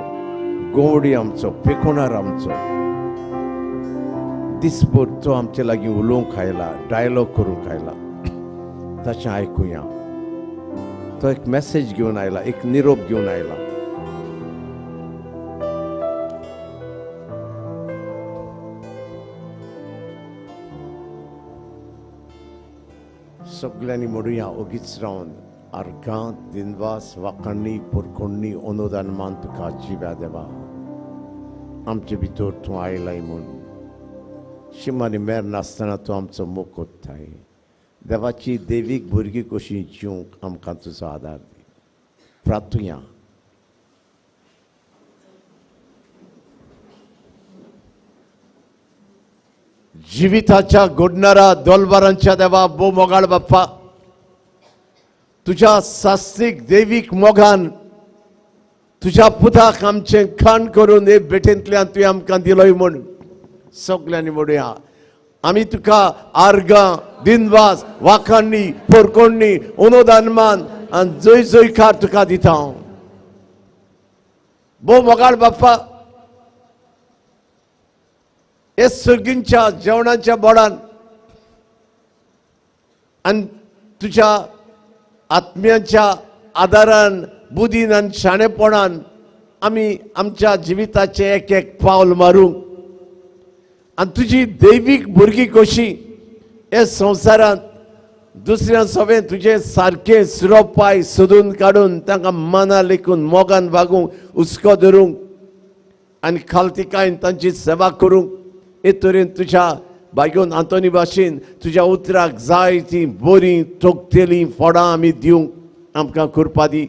गोवडी आमचो, पेकोणार आमचो. दिसभर तो आमचे लागीं उलोवंक आयला, डायलॉग करूंक आयला. ताचें आयकुया. तो एक मॅसेज घेवन आयला, एक निरोप घेवन आयला. सगल्यांनी म्हणुया ओगीच रावन, आर्गां दिनवास वाखाणणी पोरकोणणी अनुदान मान तुका जिव्या देवा, आमचे भितर तूं आयलाय म्हूण. शिमानी मेर नासतना तूं आमचो मोग कोत्ताय. देवाची देवीक भुरगीं कशी जिवंक आमकां तुजो आदार दी. प्रार्थुया. जिविताच्या घडणारा दोलबारांच्या देवा, भोव मोगाळ बाप्पा, तुज्या सास्त्रीक देवीक मोगान तुज्या पुताक आमचें खाण करून हे भेटेंतल्यान तुवें आमकां दिलोय म्हूण सगल्यांनी म्हणुया. आमी तुका आर्गां, दिनवास, वाखाणणी, पोरकोणणी, अनुदानमान आनी जय जयकार तुका दिता. भोव मोगाळ बाप्पा, हे सर्गींच्या जेवणाच्या बोडान आनी तुज्या आत्म्याच्या आदारान, बुदीन आनी शाणेपणान आमी आमच्या जिविताचें एक एक पावल मारूंक आनी तुजी दैवीक भुरगीं कशी हे संवसारांत दुसऱ्या सवें तुजें सारकें सुरोपाय सोदून काडून तांकां मना लेखून मोगान वागूंक, हुस्को धरूंक आनी खालतिकायन तांची सेवा करूंक हे तरेन तुज्या भाग्योन आंतोनी भाशेन तुज्या उतराक जाय ती बरीं तोखतेलीं फळां आमी दिवंक आमकां करपा दी.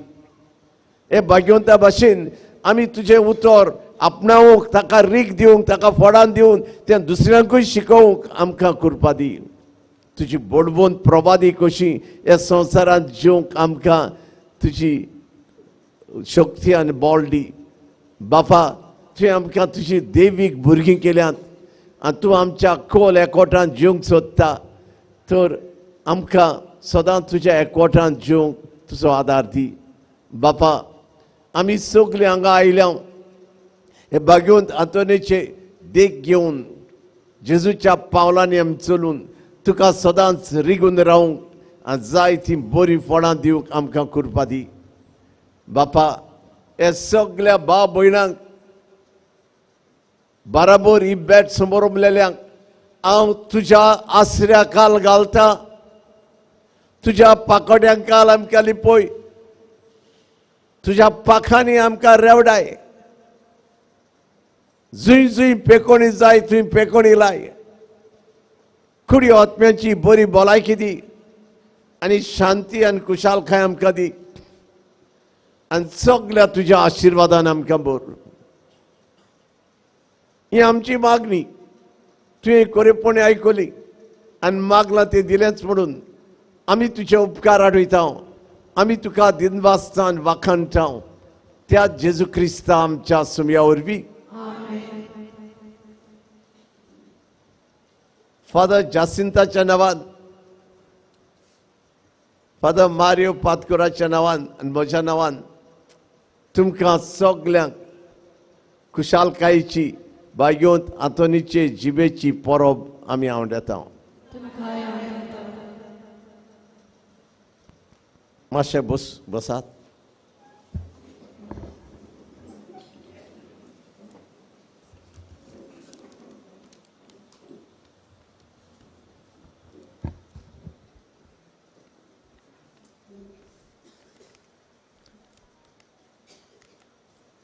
हे भाग्यवंता भाशेन आमी तुजें उतर आपणावंक, ताका रीक दिवंक, ताका फळां दिवन तें दुसऱ्यांकूय शिकोवंक आमकां करपा दी. तुजी बोडबोन प्रभादी कशी ह्या संवसारांत जिवंक आमकां तुजी शक्ती आनी बळ दी. बापा, तुवें आमकां तुजी देवीक भुरगीं केल्यांत आनी तूं आमच्या खोल एकवटान जिवंक सोदता, तर आमकां सदांच तुज्या एकवटान जिवंक तुजो आदार दी. बापा, आमी सगलीं हांगा आयल्या हे भाग्यवंत आंतोनीचे देख घेवन जेजूच्या पावलांनी आमी चलून तुका सदांच रिगून रावंक आनी जाय ती बरीं फळां दिवंक आमकां करपा दी. बापा, हे सगल्या भाव भयणांक बराबर ही बेट समोर उमलेल्यांक हांव तुज्या आसऱ्या काल घालता, तुज्या पाकोड्यांक काल आमकां लिपय, तुज्या पाखांनी आमकां रेवडाय, जंय जंय पेकोणी जाय थंय पेकोणी लाय, कुडी आत्म्याची बरी भलायकी दी आनी शांती आनी खुशालकाय आमकां दी आनी सगल्या तुज्या आशिर्वादान आमकां भर. ही आमची मागणी तुवें कोरेपणी आयकली आनी मागलां तें दिलेंच म्हणून आमी तुजे उपकार आडयता, आमी तुका दिनवासता आनी वाखाणटा त्या जेजू क्रिस्ता आमच्या सुमया वरवीं. फादर जासिंताच्या नांवान, फादर मारियो पातकोराच्या नांवान आनी म्हज्या नांवान तुमकां सगल्यांक खुशालकायेची भाग्यवंत आंतोनीचे जिबेची परब आमी आवडटा. मातशें बसात.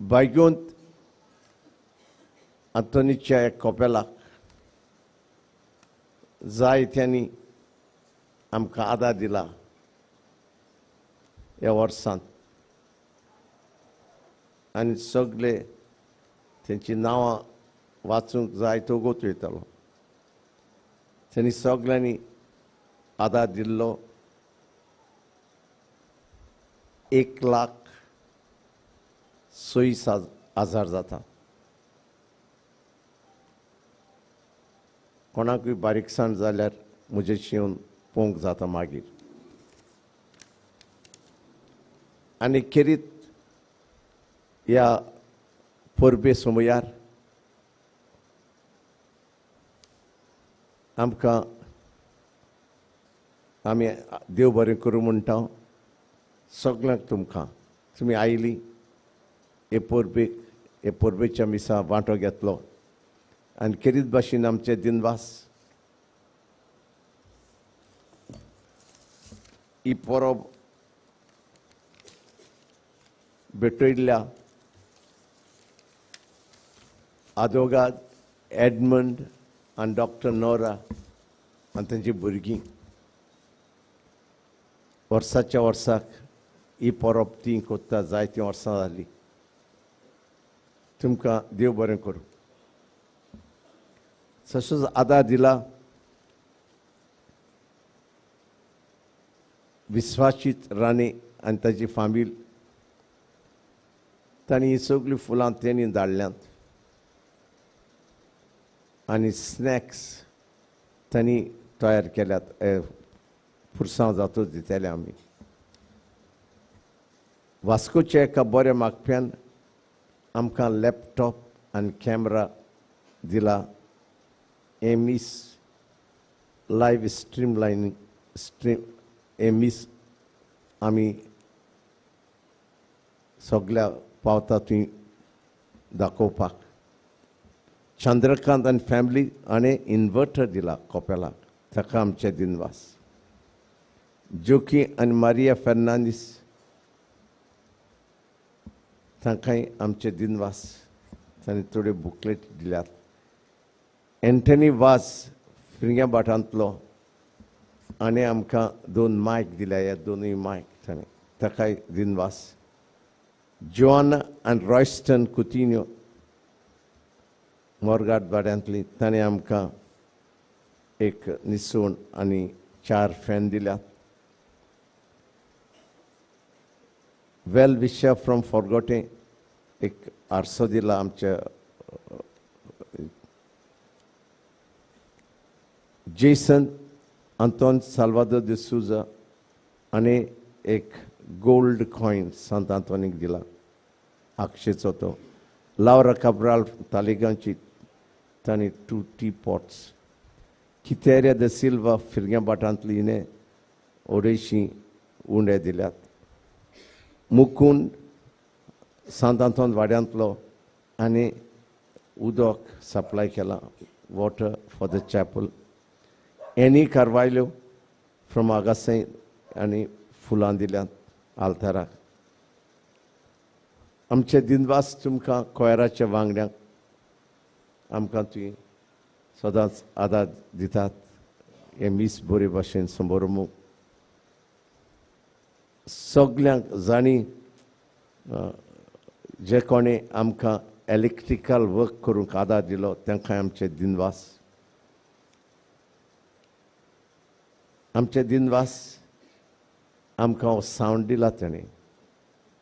भाग्यवंत आंतोनीच्या एक कोपेलाक जायत्यांनी आमकां आदार दिला ह्या वर्सांत आनी सगळे तेंची नांवां वाचूंक जाय तो गोत वयतालो. तेणी सगळ्यांनी आदार दिल्लो 1,26,000 जाता. कोणाकूय बारीकसाण जाल्यार म्हजेशी येवन पळोवंक जाता मागीर. आनी खेरीत ह्या परबे समयार आमकां आमी देव बरें करूं म्हणटा सगल्यांक. तुमकां तुमी आयलीं हे परबेक, हे परबेच्या मिसा वांटो घेतलो आनी खेरीत भाशेन आमचे दिनवास. ही परब भेटयल्ल्या आदोगाद एडमंड आनी डॉक्टर नोरा आनी तांची भुरगीं वर्साच्या वर्साक ही परब ती कोत्ता जायतीं वर्सां जालीं. तुमकां देव बरें करूं. तसोच आदार दिला विस्वाशीत राणे आनी ताची फामील तांणी हीं सगळीं फुलां तेणी धाडल्यांत आनी स्नॅक्स तांणी तयार केल्यात. पुरसांव जातूच दितले आमी. वास्कोच्या एका बऱ्या मागप्यान आमकां लॅपटॉप आनी कॅमरा दिला. एमीस लायव्ह स्ट्रीम लायनींग स्ट्रीम एमीस आमी सगल्या पावता थंय दाखोवपाक. चंद्रकांत आनी फॅमिली हाणें इन्वर्टर दिला कोपेलाक, ताका आमचे दिनवास. जोकी आनी मारिया फेर्नांदीस तांकांय आमचे दिनवास, तांणी थोड्यो बुकलेट दिल्यात. एंटनी वाज फिरग्या भाटांतलो हाणें आमकां 2 मायक दिल्या, ह्या दोनूय मायक ताणें, ताकाय दिनवास. जॉन आनी रॉयस्टन कुतिन्यो मोरगाट वाड्यांतली, ताणें आमकां एक निसण आनी 4 फॅन दिल्यात. वेल विशा फ्रॉम फॉरगोटें एक आरसो दिला आमच्या. जेसन आंतोन साल्वादोर डिसूजा आनी एक गोल्ड कॉयन सांत आंतोनीक दिला, आक्षेचो तो. लावरा काब्राल तालिगांवची, तांणी 2 टी पॉट्स. कितेरिया the Silva फिरग्या भाटांतली हिणें 250 उंडे दिल्यात. मुकूंद सांत आंतोन वाड्यांतलो आनी उदक सप्लाय केलां, water for the chapel. Annie Carvalho from आगासै आनी फुलां दिल्यात आल्ताराक. आमचे दिनवास तुमकां कोयराच्या वांगड्यांक, आमकां तुवें सदांच आदार दितात. हें मीस बरे भाशेन समोरमूख सगल्यांक जांणी जे कोणें आमकां इलेक्ट्रिकल वर्क करूंक आदार दिलो तांकां आमचे दिनवास. आमचे दिनवास आमकां सावंड दिला तेणें,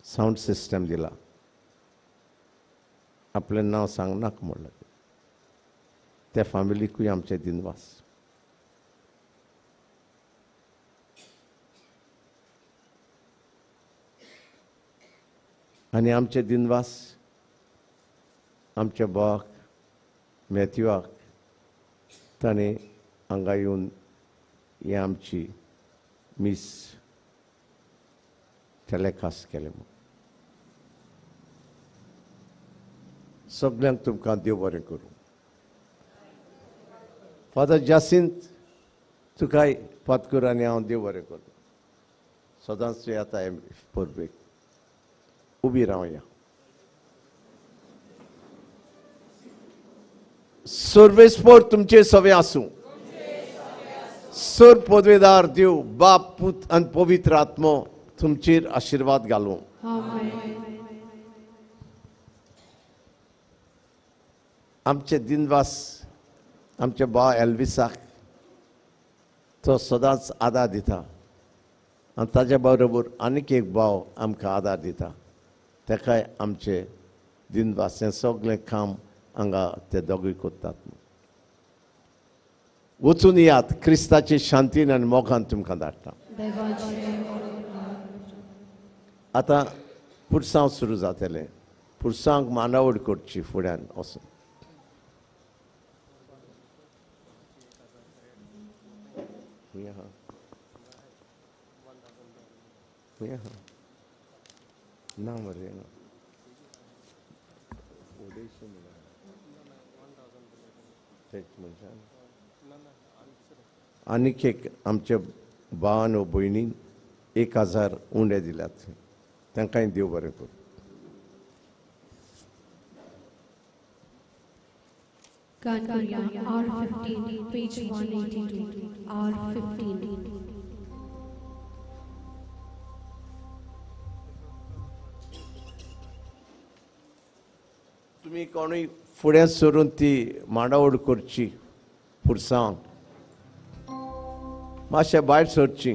सावंड सिस्टम दिला. आपलें नांव सांगनाक म्हणलें त्या फॅमिलीकूय आमचे दिनवास. आनी आमचे दिनवास आमच्या भावाक मॅथ्यूआक, ताणें हांगा येवन ही आमची मीस टेलिकास्ट केलें. सगल्यांक तुमकां देव बरें करूं. फादर जासिंत तुकाय पातकूर आनी हांव देव बरें करूं. सदांच तूं येता परबेक उबी रावया. सर्वेस्पोर तुमचे सवे आसूं. सर पदवेदार देव बाप पूत आनी पवित्र आत्मो तुमचेर आशिर्वाद घालूं. आमचे दिनवास आमच्या भाव एल्विसाक, तो सदांच आदार दिता आनी ताच्या बरोबर आनीक एक भाव आमकां आदार दिता, ताकाय आमचे दिनवास. हें सगळें काम हांगा ते दोगूय करतात. वचून यात, क्रिस्ताची शांतीन आनी मोगान तुमकां धाडटा. आतां पुरसांव सुरू जातलें. पुरसांक मांडावळ करची फुड्यान वचून. ना मरे ना आनीक एक आमच्या भावान व भयणीन 1000 उंडे दिल्यात, तांकांय देव बरें करूं. Kankuria, R15, page 182, R15. तुमी कोणूय फुडें सरून ती मांडावळ करची, पुरसांव मातशें भायर सरची.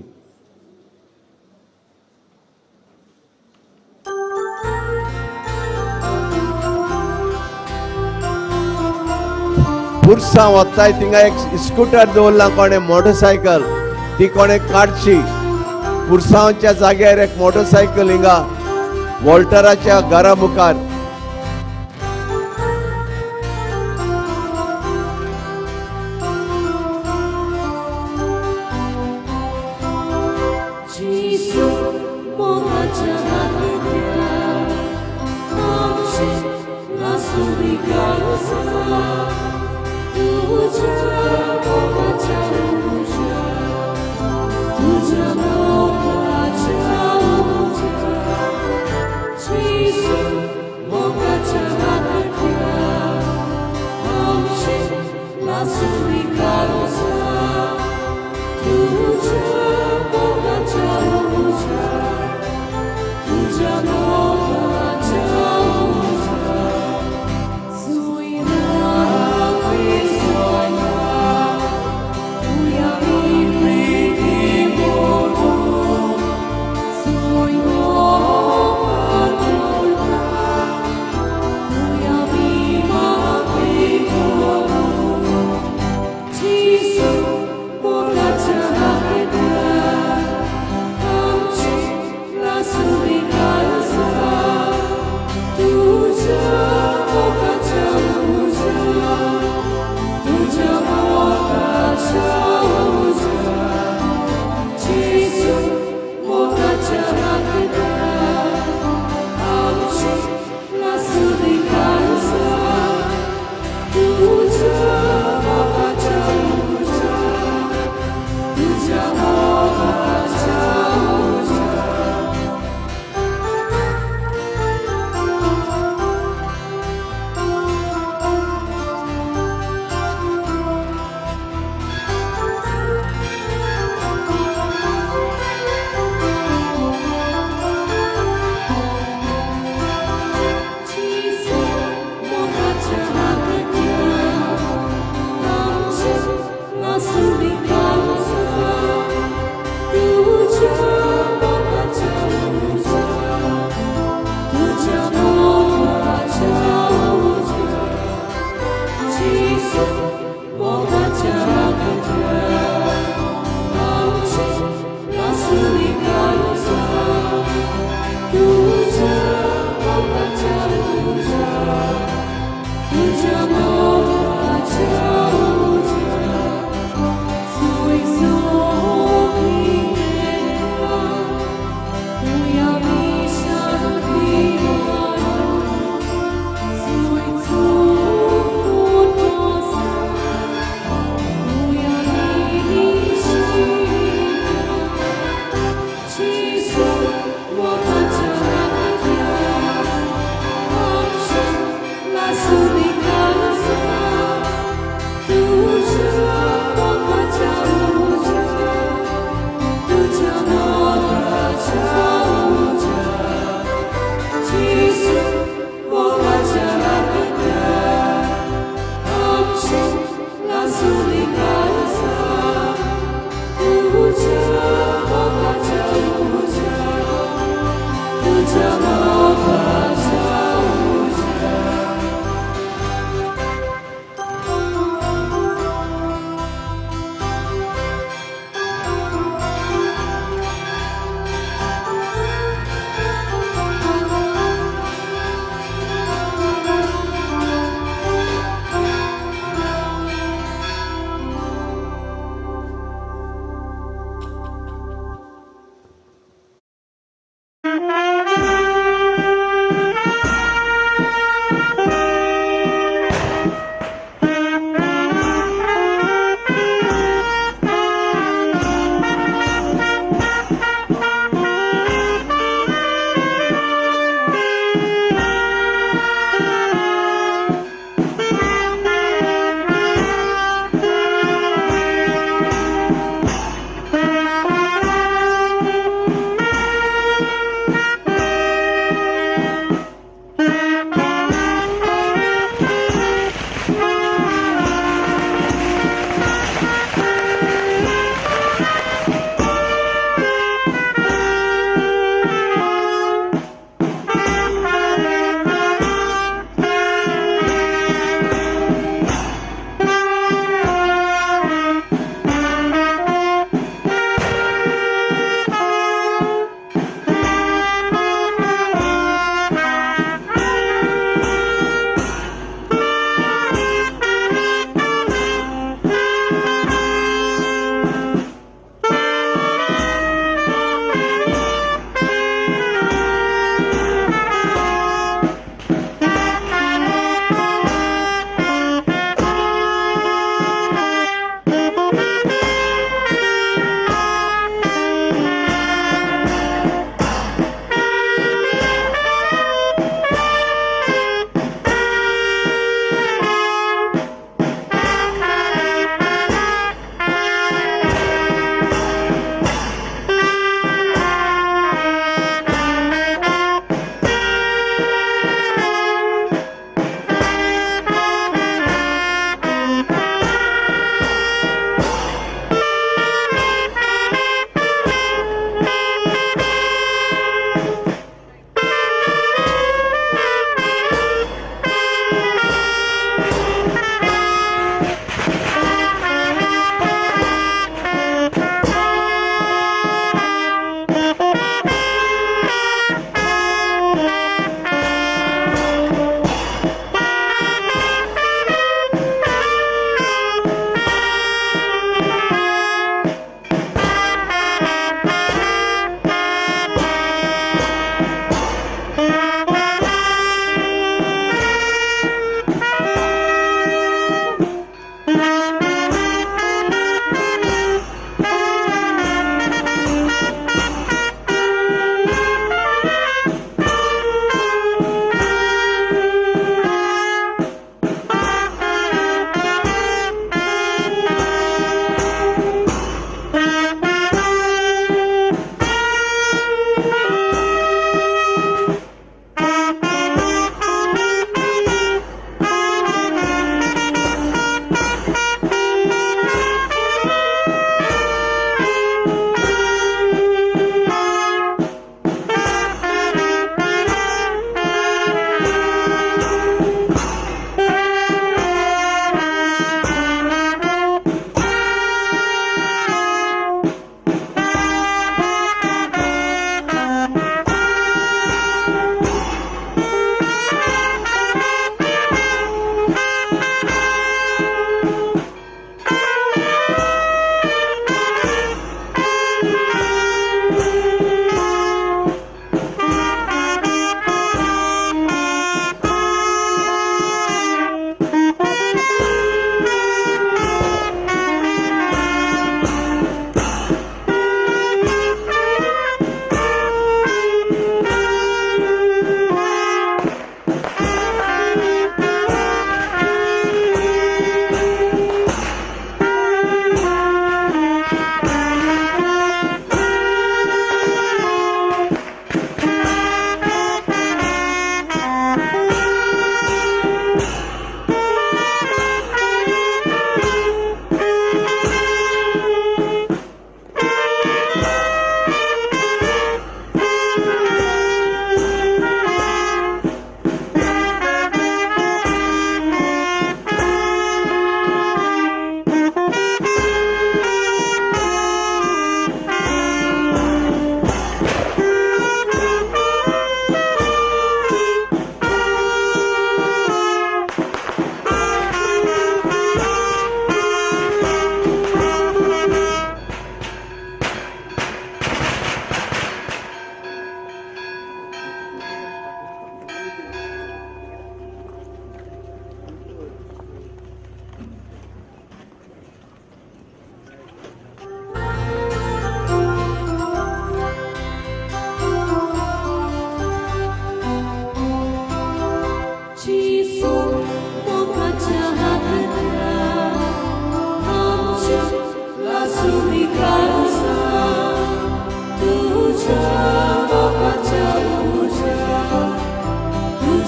पुरसां वताय थिंगा एक स्कुटर दवरला कोणें, मोटरसायकल ती कोणें काडची. पुरसांच्या जाग्यार एक मोटरसायकल हिंगा वॉल्टराच्या घरा मुखार.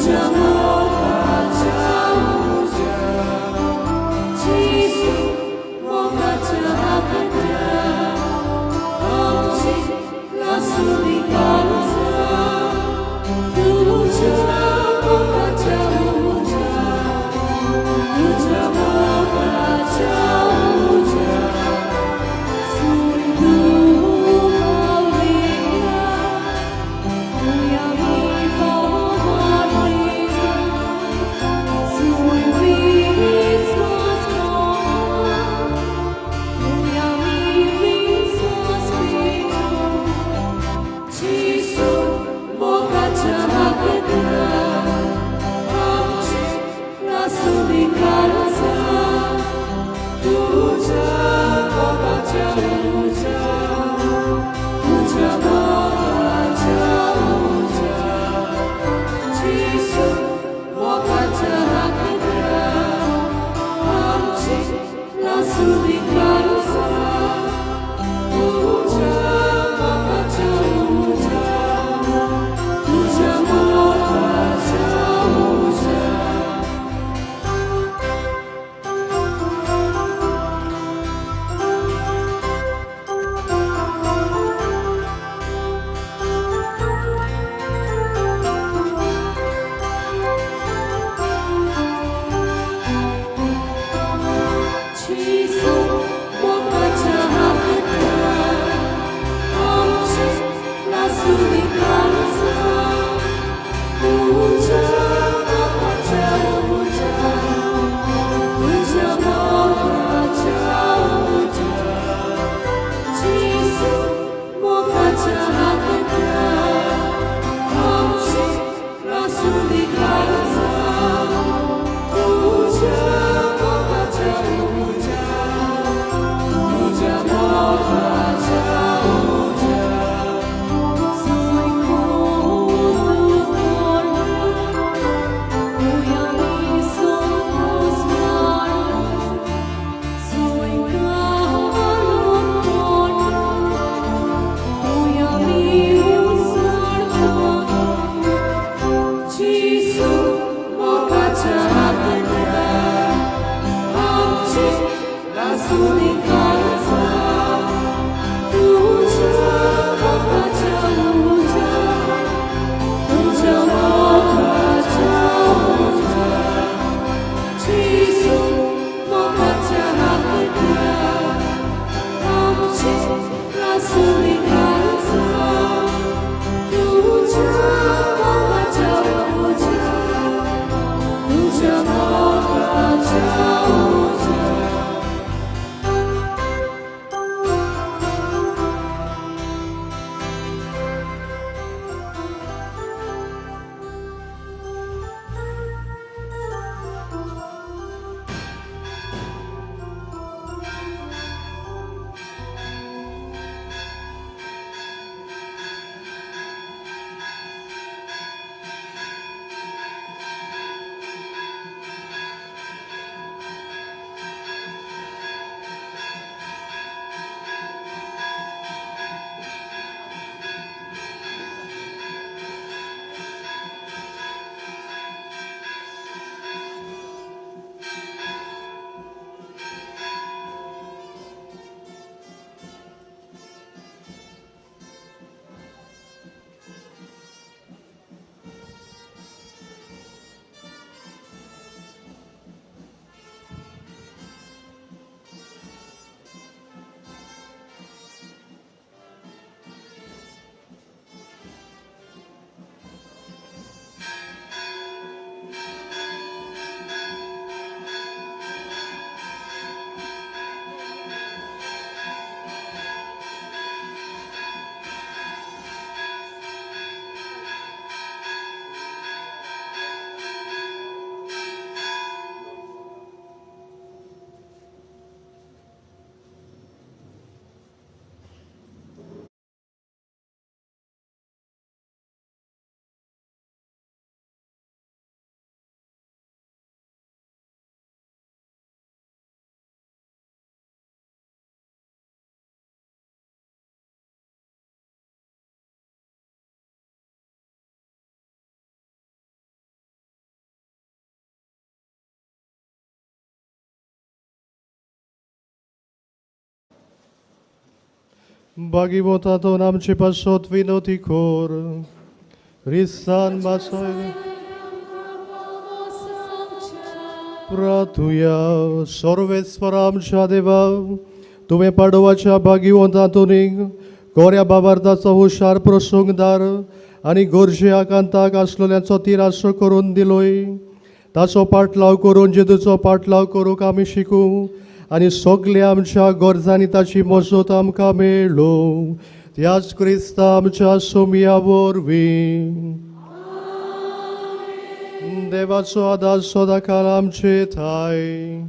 Tuya mi भागीवंतातून आमचे पासत विनोती कोर क्रिस्तान बासय प्रातुया. सर्वेस्पर आमच्या देवा, तुवें पाडवाच्या भागीवंतातून कोऱ्या बाबार्थाचो हुशार प्रसंगदार आनी गरजे आकांताक आसलेल्यांचो तिरासो करून दिलोय. ताचो पाटलाव करून जेजूचो पाटलाव करूंक आमी शिकूं आनी सगल्या आमच्या गरजांनी ताची मजत आमकां मेळ्ळो. त्याच क्रिस्ता आमच्या सोमया वरवीं. देवाचो आदार सदांकाळ आमचे ठाय.